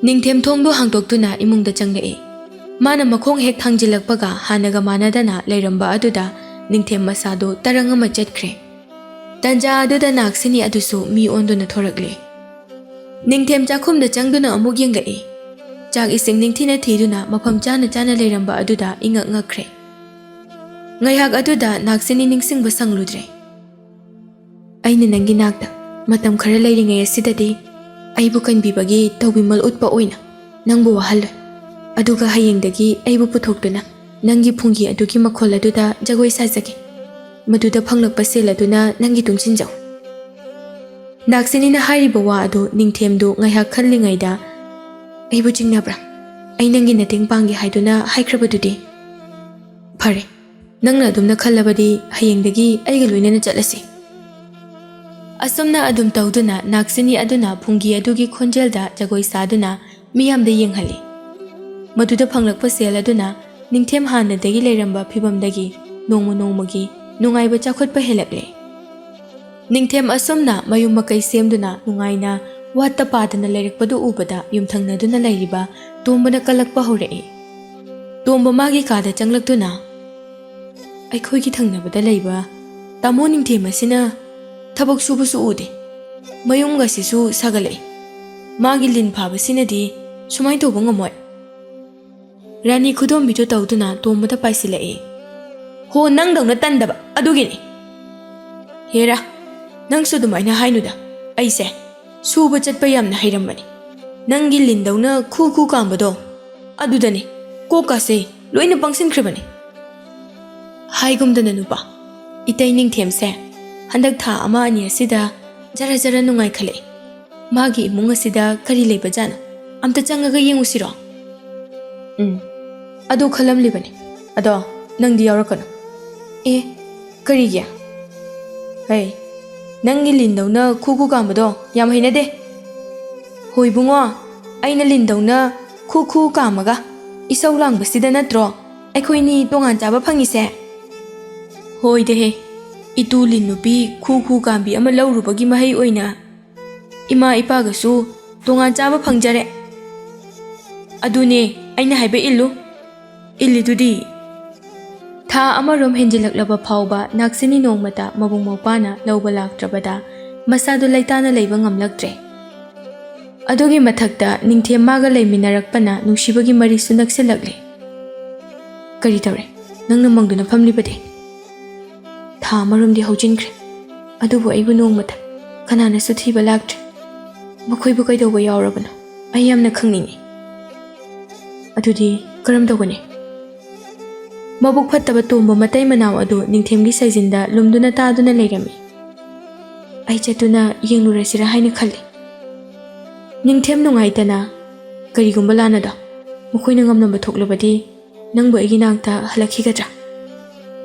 ꯅꯤꯡꯊꯦꯝ ꯊꯣꯡꯗꯨ ꯍꯥꯡꯗꯣꯛꯇꯨꯅ ꯏꯃꯨꯡꯗ ꯆꯪꯂꯛꯏ꯫ ꯃꯥꯅ ꯃꯈꯣꯡ ꯍꯦꯛ ꯊꯥꯡꯖꯤꯜꯂꯛꯄꯒ ꯍꯥꯟꯅꯒ ꯃꯥꯟꯅꯗꯅ ꯂꯩꯔꯝꯕ ꯑꯗꯨꯗ ꯅꯤꯡꯊꯦꯝ ꯃꯁꯥꯗꯨ ꯇꯔꯪ ꯑꯃ ꯆꯠꯈ꯭ꯔꯦ꯫ ꯇꯟꯖꯥ ꯑꯗꯨꯗ ꯅꯥꯛꯁꯤꯅꯤ ꯑꯗꯨꯁꯨ ꯃꯤ ꯑꯣꯟꯗꯨꯅ ꯊꯣꯔꯛꯂꯦ꯫ ꯅꯤꯡꯊꯦꯝ ꯆꯥꯛꯈꯨꯝꯗ ꯆꯪꯗꯨꯅ ꯑꯃꯨꯛ ꯌꯦꯡꯂꯛꯏ꯫ ꯆꯥꯛ ꯏꯁꯤꯡ ꯅꯤꯡꯊꯤꯅ ꯊꯤꯗꯨꯅ ꯃꯐꯝ ꯆꯥꯅ ꯆꯥꯅ ꯂꯩꯔꯝꯕ ꯑꯗꯨꯗ ꯏꯉꯛ ꯉꯛꯈ꯭ꯔꯦ꯫ ꯉꯥꯏꯍꯥꯛ ꯑꯗꯨꯗ ꯅꯥꯛꯁꯤꯅꯤ ꯅꯤꯡꯁꯤꯡꯕ ꯁꯪꯂꯨꯗ꯭ꯔꯦ꯫ "ꯑꯩꯅ ꯅꯪꯒꯤ ꯅꯥꯛꯇ ꯃꯇꯝ ꯈꯔ ꯂꯩꯔꯤꯉꯩ ꯑꯁꯤꯗꯗꯤ ꯑꯩꯕꯨ ꯀꯟꯕꯤꯕꯒꯤ ꯇꯧꯕꯤꯃꯜ ꯎꯠꯄ ꯑꯣꯏꯅ ꯅꯪꯕꯨ ꯋꯥꯍꯜꯂꯣꯏ꯫ ꯑꯗꯨꯒ ꯍꯌꯦꯡꯗꯒꯤ ꯑꯩꯕꯨ ꯄꯨꯊꯣꯛꯇꯨꯅ ꯅꯪꯒꯤ ꯐꯨꯡꯒꯤ ꯑꯗꯨꯒꯤ ꯃꯈꯣꯜ ꯑꯗꯨꯗ ꯖꯒꯣꯏ ꯁꯥꯖꯒꯦ꯫ ꯃꯗꯨꯗ ꯐꯪꯂꯛꯄ ꯁꯦꯜ ꯑꯗꯨꯅ ꯅꯪꯒꯤ ꯇꯨꯡꯁꯤꯟꯖꯧ꯫ ꯅꯥꯛꯁꯤꯅꯤꯅ ꯍꯥꯏꯔꯤꯕ ꯋꯥ ꯑꯗꯨ ꯅꯤꯡꯊꯦꯝꯗꯨ ꯉꯥꯏꯍꯥꯛ ꯈꯜꯂꯤꯉꯩꯗ, "ꯑꯩꯕꯨ ꯆꯤꯡꯅꯕ꯭ꯔꯥ? ꯑꯩ ꯅꯪꯒꯤ ꯃꯇꯦꯡ ꯄꯥꯡꯒꯦ ꯍꯥꯏꯗꯨꯅ ꯍꯥꯏꯈ꯭ꯔꯕꯗꯨꯗꯤ?" "ꯐꯔꯦ, ꯅꯪꯅ ꯑꯗꯨꯝꯅ ꯈꯜꯂꯕꯗꯤ ꯍꯌꯦꯡꯗꯒꯤ ꯑꯩꯒ ꯂꯣꯏꯅꯅ ꯆꯠꯂꯁꯤ꯫" ꯑꯁꯨꯝꯅ ꯑꯗꯨꯝ ꯇꯧꯗꯨꯅ ꯅꯥꯛꯁꯤꯅꯤ ꯑꯗꯨꯅ ꯐꯨꯡꯒꯤ ꯑꯗꯨꯒꯤ ꯈꯣꯟꯖꯦꯜꯗ ꯖꯒꯣꯏ ꯁꯥꯗꯨꯅ ꯃꯤꯌꯥꯝꯗ ꯌꯦꯡꯍꯜꯂꯤ꯫ ꯃꯗꯨꯗ ꯐꯪꯂꯛꯄ ꯁꯦꯜ ꯑꯗꯨꯅ ꯅꯤꯡꯊꯦꯝ ꯍꯥꯟꯅꯗꯒꯤ ꯂꯩꯔꯝꯕ ꯐꯤꯕꯝꯗꯒꯤ ꯅꯣꯡꯃ ꯅꯣꯡꯃꯒꯤ ꯅꯨꯡꯉꯥꯏꯕ ꯆꯥꯎꯈꯠꯄ ꯍꯦꯜꯂꯛꯂꯦ꯫ ꯅꯤꯡꯊꯦꯝ ꯑꯁꯨꯝꯅ ꯃꯌꯨꯝ ꯃꯀꯩ ꯁꯦꯝꯗꯨꯅ ꯅꯨꯡꯉꯥꯏꯅ ꯋꯥꯠꯇ ꯄꯥꯗꯅ ꯂꯩꯔꯛꯄꯗꯨ ꯎꯕꯗ ꯌꯨꯝꯊꯪꯅꯗꯨꯅ ꯂꯩꯔꯤꯕ ꯇꯣꯝꯕꯅ ꯀꯜꯂꯛꯄ ꯍꯧꯔꯛꯏ꯫ ꯇꯣꯝꯕ ꯃꯥꯒꯤ ꯀꯥꯗ ꯆꯪꯂꯛꯇꯨꯅ, "ꯑꯩꯈꯣꯏꯒꯤ ꯊꯪꯅꯕꯗ ꯂꯩꯕ ꯇꯥꯃꯣ ꯅꯤꯡꯊꯦꯝ ꯑꯁꯤꯅ ꯊꯕꯛ ꯁꯨꯕꯁꯨ ꯎꯗꯦ, ꯃꯌꯨꯝꯒꯁꯤꯁꯨ ꯁꯥꯒꯠꯂꯛꯏ꯫ ꯃꯥꯒꯤ ꯂꯤꯟ ꯐꯥꯕꯁꯤꯅꯗꯤ ꯁꯨꯃꯥꯏꯅ ꯇꯧꯕ ꯉꯝꯃꯣꯏ꯫" ꯔꯥꯅꯤ ꯈꯨꯗꯣꯝꯕꯤꯗꯨ ꯇꯧꯗꯨꯅ ꯇꯣꯝꯕꯗ ꯄꯥꯏꯁꯤꯜꯂꯛꯏ꯫ "ꯍꯣ, ꯅꯪꯗꯧꯅ ꯇꯟꯗꯕ ꯑꯗꯨꯒꯤꯅꯤ꯫" "ꯍꯦꯔꯥ, ꯅꯪꯁꯨ ꯑꯗꯨꯃꯥꯏꯅ ꯍꯥꯏꯅꯨꯗ꯫ ꯑꯩꯁꯦ ꯁꯨꯕ ꯆꯠꯄ ꯌꯥꯝꯅ ꯍꯩꯔꯝꯕꯅꯤ꯫ ꯅꯪꯒꯤ ꯂꯤꯟꯗꯧꯅ ꯈꯨ ꯈꯨ ꯀꯥꯝꯕꯗꯣ, ꯑꯗꯨꯗꯅꯤ ꯀꯣꯛꯀꯥꯁꯦ ꯂꯣꯏꯅ ꯄꯪꯁꯤꯟꯈ꯭ꯔꯕꯅꯤ꯫" ꯍꯥꯏꯒꯨꯝꯗꯅ ꯅꯨꯄꯥ, ꯏꯇꯩ ꯅꯤꯡꯊꯦꯝꯁꯦ ꯍꯟꯗꯛ ꯊꯥ ꯑꯃ ꯑꯅꯤ ꯑꯁꯤꯗ ꯖꯔ ꯖꯔ ꯅꯨꯡꯉꯥꯏꯈꯠꯂꯛꯏ꯫ ꯃꯥꯒꯤ ꯏꯃꯨꯡ ꯑꯁꯤꯗ ꯀꯔꯤ ꯂꯩꯕꯖꯥꯠꯅꯣ? ꯑꯝꯇ ꯆꯪꯉꯒ ꯌꯦꯡꯉꯨꯁꯤꯔꯣ? "ꯎꯝ, ꯑꯗꯨ ꯈꯜꯂꯝꯂꯤꯕꯅꯤ꯫ ꯑꯗꯣ ꯅꯪꯗꯤ ꯌꯥꯎꯔꯛꯀꯅꯨ꯫" "ꯑꯦ, ꯀꯔꯤꯒꯤ?" "ꯍꯩ, ꯅꯪꯒꯤ ꯂꯤꯟꯗꯧꯅ ꯈꯨ ꯈꯨ ꯀꯥꯝꯕꯗꯣ ꯌꯥꯝ ꯍꯩꯅꯗꯦ꯫" "ꯍꯣꯏ ꯏꯕꯨꯡꯉꯣ, ꯑꯩꯅ ꯂꯤꯟꯗꯧꯅ ꯈꯨ ꯈꯨ ꯀꯥꯝꯃꯒ ꯏꯁꯧ ꯂꯥꯡꯕꯁꯤꯗ ꯅꯠꯇ꯭ꯔꯣ ꯑꯩꯈꯣꯏꯅꯤ ꯇꯣꯉꯥꯟ ꯆꯥꯕ ꯐꯪꯉꯤꯁꯦ?" "ꯍꯣꯏꯗꯍꯦ, ꯏꯇꯨ ꯂꯤꯟ ꯅꯨꯄꯤ ꯈꯨ ꯈꯨ ꯀꯥꯝꯕꯤ ꯑꯃ ꯂꯧꯔꯨꯕꯒꯤ ꯃꯍꯩ ꯑꯣꯏꯅ ꯏꯃꯥ ꯏꯄꯥꯒꯁꯨ ꯇꯣꯉꯥꯟ ꯆꯥꯕ ꯐꯪꯖꯔꯦ꯫" "ꯑꯗꯨꯅꯦ ꯑꯩꯅ ꯍꯥꯏꯕ ꯏꯜꯂꯨ, ꯏꯜꯂꯤꯗꯨꯗꯤ꯫" ꯊꯥ ꯑꯃꯔꯣꯝ ꯍꯦꯟꯖꯤꯜꯂꯛꯂꯕ ꯐꯥꯎꯕ ꯅꯥꯛꯁꯤꯅꯤ ꯅꯣꯡꯃꯇ ꯃꯕꯨꯡ ꯃꯧꯄꯥꯅ ꯂꯧꯕ ꯂꯥꯛꯇ꯭ꯔꯕꯗ ꯃꯁꯥꯗꯨ ꯂꯩꯇꯥꯅ ꯂꯩꯕ ꯉꯝꯂꯛꯇ꯭ꯔꯦ꯫ ꯑꯗꯨꯒꯤ ꯃꯊꯛꯇ ꯅꯤꯡꯊꯦꯝ ꯃꯥꯒ ꯂꯩꯃꯤꯟꯅꯔꯛꯄꯅ ꯅꯨꯡꯁꯤꯕꯒꯤ ꯃꯔꯤꯁꯨ ꯅꯛꯁꯤꯜꯂꯛꯂꯦ꯫ "ꯀꯔꯤ ꯇꯧꯔꯦ? ꯅꯪꯅ ꯃꯪꯗꯨꯅ ꯐꯝꯂꯤꯕꯗꯤ?" "ꯊꯥ ꯑꯃꯔꯣꯝꯗꯤ ꯍꯧꯖꯤꯟꯈ꯭ꯔꯦ, ꯑꯗꯨꯕꯨ ꯑꯩꯕꯨ ꯅꯣꯡꯃꯇ ꯀꯅꯥꯅꯁꯨ ꯊꯤꯕ ꯂꯥꯛꯇ꯭ꯔꯤ꯫ ꯃꯈꯣꯏꯕꯨ ꯀꯩꯗꯧꯕ ꯌꯥꯎꯔꯕꯅꯣ, ꯑꯩ ꯌꯥꯝꯅ ꯈꯪꯅꯤꯡꯏ꯫" "ꯑꯗꯨꯗꯤ ꯀꯔꯝ ꯇꯧꯒꯅꯤ?" ꯃꯕꯨꯛ ꯐꯠꯇꯕ ꯇꯣꯝꯕ ꯃꯇꯩ ꯃꯅꯥꯎ ꯑꯗꯨ ꯅꯤꯡꯊꯦꯝꯒꯤ ꯁꯩꯖꯤꯟꯗ ꯂꯨꯝꯗꯨꯅ ꯇꯥꯗꯨꯅ ꯂꯩꯔꯝꯃꯤ꯫ ꯑꯩ ꯆꯠꯇꯨꯅ ꯌꯦꯡꯂꯨꯔꯁꯤꯔꯥ ꯍꯥꯏꯅ ꯈꯜꯂꯤ꯫ ꯅꯤꯡꯊꯦꯝ ꯅꯨꯡꯉꯥꯏꯇꯅ, "ꯀꯔꯤꯒꯨꯝꯕ ꯂꯥꯟꯅꯗꯣ ꯃꯈꯣꯏꯅ ꯉꯝꯂꯝꯕ ꯊꯣꯛꯂꯕꯗꯤ ꯅꯪꯕꯨ ꯑꯩꯒꯤ ꯅꯥꯛꯇ ꯍꯜꯂꯛꯈꯤꯒꯗ꯭ꯔꯥ?"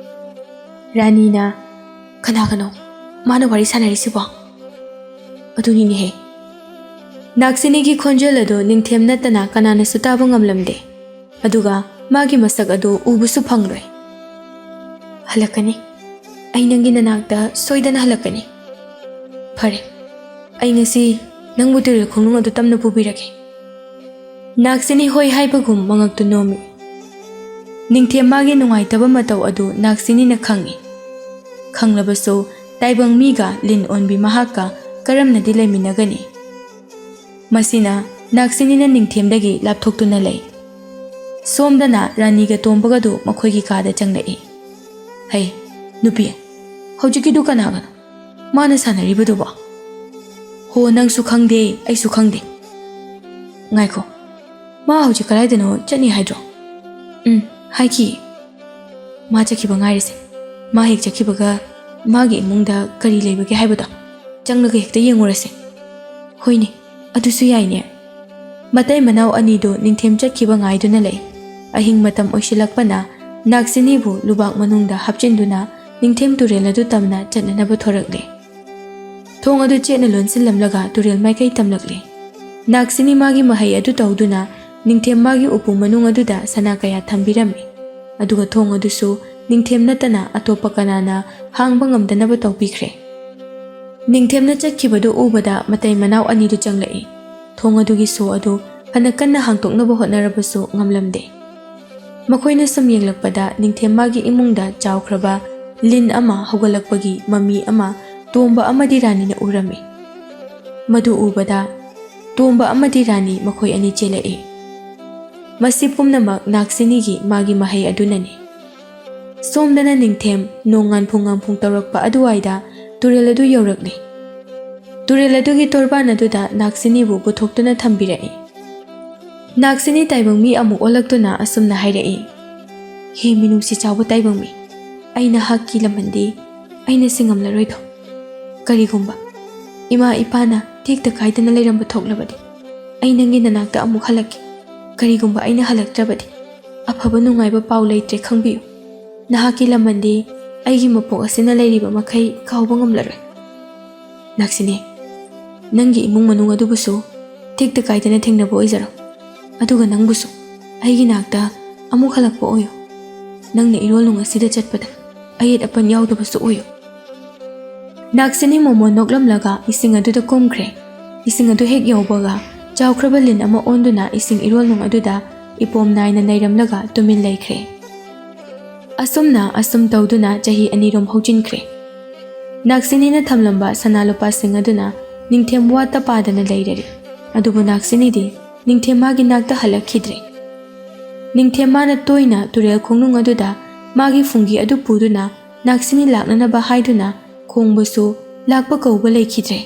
ꯔꯥꯅꯤꯅ, "ꯀꯅꯥꯒꯅꯣ ꯃꯥꯅ ꯋꯥꯔꯤ ꯁꯥꯟꯅꯔꯤꯁꯤꯕꯣ?" "ꯑꯗꯨꯅꯤꯅꯦꯍꯦ꯫" ꯅꯥꯛꯁꯤꯅꯤꯒꯤ ꯈꯣꯟꯖꯦꯜ ꯑꯗꯨ ꯅꯤꯡꯊꯦꯝ ꯅꯠꯇꯅ ꯀꯅꯥꯅꯁꯨ ꯇꯥꯕ ꯉꯝꯂꯝꯗꯦ꯫ ꯑꯗꯨꯒ ꯃꯥꯒꯤ ꯃꯁꯛ ꯑꯗꯨ ꯎꯕꯁꯨ ꯐꯪꯂꯣꯏ꯫ "ꯍꯜꯂꯛꯀꯅꯤ꯫ ꯑꯩ ꯅꯪꯒꯤ ꯅꯅꯥꯛꯇ ꯁꯣꯏꯗꯅ ꯍꯜꯂꯛꯀꯅꯤ꯫ ꯐꯔꯦ, ꯑꯩ ꯉꯁꯤ ꯅꯪꯕꯨ ꯇꯨꯔꯦꯜ ꯈꯣꯡꯅꯨꯡ ꯑꯗꯨ ꯇꯝꯅ ꯄꯨꯕꯤꯔꯒꯦ꯫" ꯅꯥꯛꯁꯤꯅꯤ ꯍꯣꯏ ꯍꯥꯏꯕꯒꯨꯝ ꯃꯉꯛꯇꯨ ꯅꯣꯝꯃꯤ꯫ ꯅꯤꯡꯊꯦꯝ ꯃꯥꯒꯤ ꯅꯨꯡꯉꯥꯏꯇꯕ ꯃꯇꯧ ꯑꯗꯨ ꯅꯥꯛꯁꯤꯅꯤꯅ ꯈꯪꯏ꯫ ꯈꯪꯂꯕꯁꯨ ꯇꯥꯏꯕꯪ ꯃꯤꯒ ꯂꯤꯟ ꯑꯣꯟꯕꯤ ꯃꯍꯥꯛꯀ ꯀꯔꯝꯅꯗꯤ ꯂꯩꯃꯤꯟꯅꯒꯅꯤ? ꯃꯁꯤꯅ ꯅꯥꯛꯁꯤꯅꯤꯅ ꯅꯤꯡꯊꯦꯝꯗꯒꯤ ꯂꯥꯞꯊꯣꯛꯇꯨꯅ ꯂꯩ꯫ ꯁꯣꯝꯗꯅ ꯔꯥꯅꯤꯒ ꯇꯣꯝꯕꯒꯗꯨ ꯃꯈꯣꯏꯒꯤ ꯀꯥꯗ ꯆꯪꯂꯛꯏ꯫ "ꯍꯩ, ꯅꯨꯄꯤ, ꯍꯧꯖꯤꯛꯀꯤꯗꯨ ꯀꯅꯥꯒꯅꯣ ꯃꯥꯅ ꯁꯥꯟꯅꯔꯤꯕꯗꯨꯕꯣ?" "ꯍꯣ, ꯅꯪꯁꯨ ꯈꯪꯗꯦ, ꯑꯩꯁꯨ ꯈꯪꯗꯦ꯫ ꯉꯥꯏꯈꯣ, ꯃꯥ ꯍꯧꯖꯤꯛ ꯀꯗꯥꯏꯗꯅꯣ ꯆꯠꯅꯤ ꯍꯥꯏꯗ꯭ꯔꯣ?" "ꯎꯝ, ꯍꯥꯏꯈꯤ꯫ ꯃꯥ ꯆꯠꯈꯤꯕ ꯉꯥꯏꯔꯤꯁꯦ꯫ ꯃꯥ ꯍꯦꯛ ꯆꯠꯈꯤꯕꯒ ꯃꯥꯒꯤ ꯏꯃꯨꯡꯗ ꯀꯔꯤ ꯂꯩꯕꯒꯦ ꯍꯥꯏꯕꯗꯣ ꯆꯪꯂꯒ ꯍꯦꯛꯇ ꯌꯦꯡꯉꯨꯔꯁꯦ꯫" "ꯍꯣꯏꯅꯦ, ꯑꯗꯨꯁꯨ ꯌꯥꯏꯅꯦ꯫" ꯃꯇꯩ ꯃꯅꯥꯎ ꯑꯅꯤꯗꯨ ꯅꯤꯡꯊꯦꯝ ꯆꯠꯈꯤꯕ ꯉꯥꯏꯗꯨꯅ ꯂꯩ꯫ ꯑꯍꯤꯡ ꯃꯇꯝ ꯑꯣꯏꯁꯤꯜꯂꯛꯄꯅ ꯅꯥꯛꯁꯤꯅꯤꯕꯨ ꯂꯨꯕꯥꯛ ꯃꯅꯨꯡꯗ ꯍꯥꯞꯆꯤꯟꯗꯨꯅ ꯅꯤꯡꯊꯦꯝ ꯇꯨꯔꯦꯜ ꯑꯗꯨ ꯇꯝꯅ ꯆꯠꯅꯅꯕ ꯊꯣꯔꯛꯂꯦ꯫ ꯊꯣꯡ ꯑꯗꯨ ꯆꯦꯠꯅ ꯂꯣꯟꯁꯤꯜꯂꯝꯂꯒ ꯇꯨꯔꯦꯜ ꯃꯥꯏꯀꯩ ꯇꯝꯂꯛꯂꯦ꯫ ꯅꯥꯛꯁꯤꯅꯤ ꯃꯥꯒꯤ ꯃꯍꯩ ꯑꯗꯨ ꯇꯧꯗꯨꯅ ꯅꯤꯡꯊꯦꯝ ꯃꯥꯒꯤ ꯎꯄꯨ ꯃꯅꯨꯡ ꯑꯗꯨꯗ ꯁꯅꯥ ꯀꯌꯥ ꯊꯝꯕꯤꯔꯝꯃꯤ꯫ ꯑꯗꯨꯒ ꯊꯣꯡ ꯑꯗꯨꯁꯨ ꯅꯤꯡꯊꯦꯝ ꯅꯠꯇꯅ ꯑꯇꯣꯞꯄ ꯀꯅꯥꯅ ꯍꯥꯡꯕ ꯉꯝꯗꯅꯕ ꯇꯧꯕꯤꯈ꯭ꯔꯦ꯫ ꯅꯤꯡꯊꯦꯝꯅ ꯆꯠꯈꯤꯕꯗꯨ ꯎꯕꯗ ꯃꯇꯩ ꯃꯅꯥꯎ ꯑꯅꯤꯗꯨ ꯆꯪꯂꯛꯏ꯫ ꯊꯣꯡ ꯑꯗꯨꯒꯤ ꯁꯣ ꯑꯗꯨ ꯐꯅ ꯀꯟꯅ ꯍꯥꯡꯇꯣꯛꯅꯕ ꯍꯣꯠꯅꯔꯕꯁꯨ ꯉꯝꯂꯝꯗꯦ꯫ ꯃꯈꯣꯏꯅ ꯁꯨꯝ ꯌꯦꯡꯂꯛꯄꯗ ꯅꯤꯡꯊꯦꯝ ꯃꯥꯒꯤ ꯏꯃꯨꯡꯗ ꯆꯥꯎꯈ꯭ꯔꯕ ꯂꯤꯟ ꯑꯃ ꯍꯧꯒꯠꯂꯛꯄꯒꯤ ꯃꯃꯤ ꯑꯃ ꯇꯣꯝꯕ ꯑꯃꯗꯤ ꯔꯥꯅꯤꯅ ꯎꯔꯝꯃꯤ꯫ ꯃꯗꯨ ꯎꯕꯗ ꯇꯣꯝꯕ ꯑꯃꯗꯤ ꯔꯥꯅꯤ ꯃꯈꯣꯏ ꯑꯅꯤ ꯆꯦꯜꯂꯛꯏ꯫ ꯃꯁꯤ ꯄꯨꯝꯅꯃꯛ ꯅꯥꯛꯁꯤꯅꯤꯒꯤ ꯃꯥꯒꯤ ꯃꯍꯩ ꯑꯗꯨꯅꯅꯤ꯫ ꯁꯣꯝꯗꯅ ꯅꯤꯡꯊꯦꯝ ꯅꯣꯡ ꯉꯥꯟꯐꯨꯡ ꯉꯥꯟꯐꯨꯡ ꯇꯧꯔꯛꯄ ꯑꯗꯨꯋꯥꯏꯗ ꯇꯨꯔꯦꯜ ꯑꯗꯨ ꯌꯧꯔꯛꯂꯤ꯫ ꯇꯨꯔꯦꯜ ꯑꯗꯨꯒꯤ ꯇꯣꯔꯕꯥꯟ ꯑꯗꯨꯗ ꯅꯥꯛꯁꯤꯅꯤꯕꯨ ꯄꯨꯊꯣꯛꯇꯨꯅ ꯊꯝꯕꯤꯔꯛꯏ꯫ ꯅꯥꯛꯁꯤꯅꯤ ꯇꯥꯏꯕꯪ ꯃꯤ ꯑꯃꯨꯛ ꯑꯣꯜꯂꯛꯇꯨꯅ ꯑꯁꯨꯝꯅ ꯍꯥꯏꯔꯛꯏ, "ꯍꯦ ꯃꯤꯅꯨꯡꯁꯤ ꯆꯥꯎꯕ ꯇꯥꯏꯕꯪ ꯃꯤ, ꯑꯩ ꯅꯍꯥꯛꯀꯤ ꯂꯃꯟꯗꯤ ꯑꯩꯅ ꯁꯤꯡꯉꯝꯂꯔꯣꯏꯗꯣ꯫ ꯀꯔꯤꯒꯨꯝꯕ ꯏꯃꯥ ꯏꯄꯥꯅ ꯇꯦꯛꯇ ꯀꯥꯏꯗꯅ ꯂꯩꯔꯝꯕ ꯊꯣꯛꯂꯕꯗꯤ, ꯑꯩ ꯅꯪꯒꯤ ꯅꯅꯥꯛꯇ ꯑꯃꯨꯛ ꯍꯜꯂꯛꯀꯦ꯫ ꯀꯔꯤꯒꯨꯝꯕ ꯑꯩꯅ ꯍꯜꯂꯛꯇ꯭ꯔꯕꯗꯤ, ꯑꯐꯕ ꯅꯨꯡꯉꯥꯏꯕ ꯄꯥꯎ ꯂꯩꯇ꯭ꯔꯦ ꯈꯪꯕꯤꯌꯨ꯫ ꯅꯍꯥꯛꯀꯤ ꯂꯃꯟꯗꯤ ꯑꯩꯒꯤ ꯃꯄꯣꯛ ꯑꯁꯤꯅ ꯂꯩꯔꯤꯕ ꯃꯈꯩ ꯀꯥꯎꯕ ꯉꯝꯂꯔꯣꯏ꯫ ꯅꯥꯛꯁꯤꯅꯦ, ꯅꯪꯒꯤ ꯏꯃꯨꯡ ꯃꯅꯨꯡ ꯑꯗꯨꯕꯨꯁꯨ ꯇꯦꯛꯇ ꯀꯥꯏꯗꯅ ꯊꯦꯡꯅꯕ ꯑꯣꯏꯖꯔꯣ꯫ ꯑꯗꯨꯒ ꯅꯪꯕꯨꯁꯨ ꯑꯩꯒꯤ ꯅꯥꯛꯇ ꯑꯃꯨꯛ ꯍꯜꯂꯛꯄ ꯑꯣꯏꯌꯨ꯫ ꯅꯪꯅ ꯏꯔꯣꯜꯅꯨꯡ ꯑꯁꯤꯗ ꯆꯠꯄꯗ ꯑꯌꯦꯠ ꯑꯄꯟ ꯌꯥꯎꯗꯕꯁꯨ ꯑꯣꯏꯌꯨ꯫" ꯅꯥꯛꯁꯤꯅꯤ ꯃꯣꯃꯣꯟ ꯅꯣꯛꯂꯝꯂꯒ ꯏꯁꯤꯡ ꯑꯗꯨꯗ ꯀꯨꯝꯈ꯭ꯔꯦ꯫ ꯏꯁꯤꯡ ꯑꯗꯨ ꯍꯦꯛ ꯌꯧꯕꯒ ꯆꯥꯎꯈ꯭ꯔꯕ ꯂꯤꯟ ꯑꯃ ꯑꯣꯟꯗꯨꯅ ꯏꯁꯤꯡ ꯏꯔꯣꯜꯅꯨꯡ ꯑꯗꯨꯗ ꯏꯄꯣꯝ ꯅꯥꯏꯅ ꯅꯩꯔꯝꯂꯒ ꯇꯨꯃꯤꯟ ꯂꯩꯈ꯭ꯔꯦ꯫ ꯑꯁꯨꯝꯅ ꯑꯁꯨꯝ ꯇꯧꯗꯨꯅ ꯆꯍꯤ ꯑꯅꯤꯔꯣꯝ ꯍꯧꯖꯤꯟꯈ꯭ꯔꯦ꯫ ꯅꯥꯛꯁꯤꯅꯤꯅ ꯊꯝꯂꯝꯕ ꯁꯅꯥ ꯂꯨꯄꯥꯁꯤꯡ ꯑꯗꯨꯅ ꯅꯤꯡꯊꯦꯝ ꯋꯥꯠꯇ ꯄꯥꯗꯅ ꯂꯩꯔꯔꯦ꯫ ꯑꯗꯨꯕꯨ ꯅꯥꯛꯁꯤꯅꯤꯗꯤ ꯅꯤꯡꯊꯦꯝ ꯃꯥꯒꯤ ꯅꯥꯛꯇ ꯍꯜꯂꯛꯈꯤꯗ꯭ꯔꯦ꯫ ꯅꯤꯡꯊꯦꯝ ꯃꯥꯅ ꯇꯣꯏꯅ ꯇꯨꯔꯦꯜ ꯈꯣꯡꯅꯨꯡ ꯑꯗꯨꯗ ꯃꯥꯒꯤ ꯐꯨꯡꯒꯤ ꯑꯗꯨ ꯄꯨꯗꯨꯅ ꯅꯥꯛꯁꯤꯅꯤ ꯂꯥꯛꯅꯅꯕ ꯍꯥꯏꯗꯨꯅ ꯈꯣꯡꯕꯁꯨ ꯂꯥꯛꯄ ꯀꯧꯕ ꯂꯩꯈꯤꯗ꯭ꯔꯦ꯫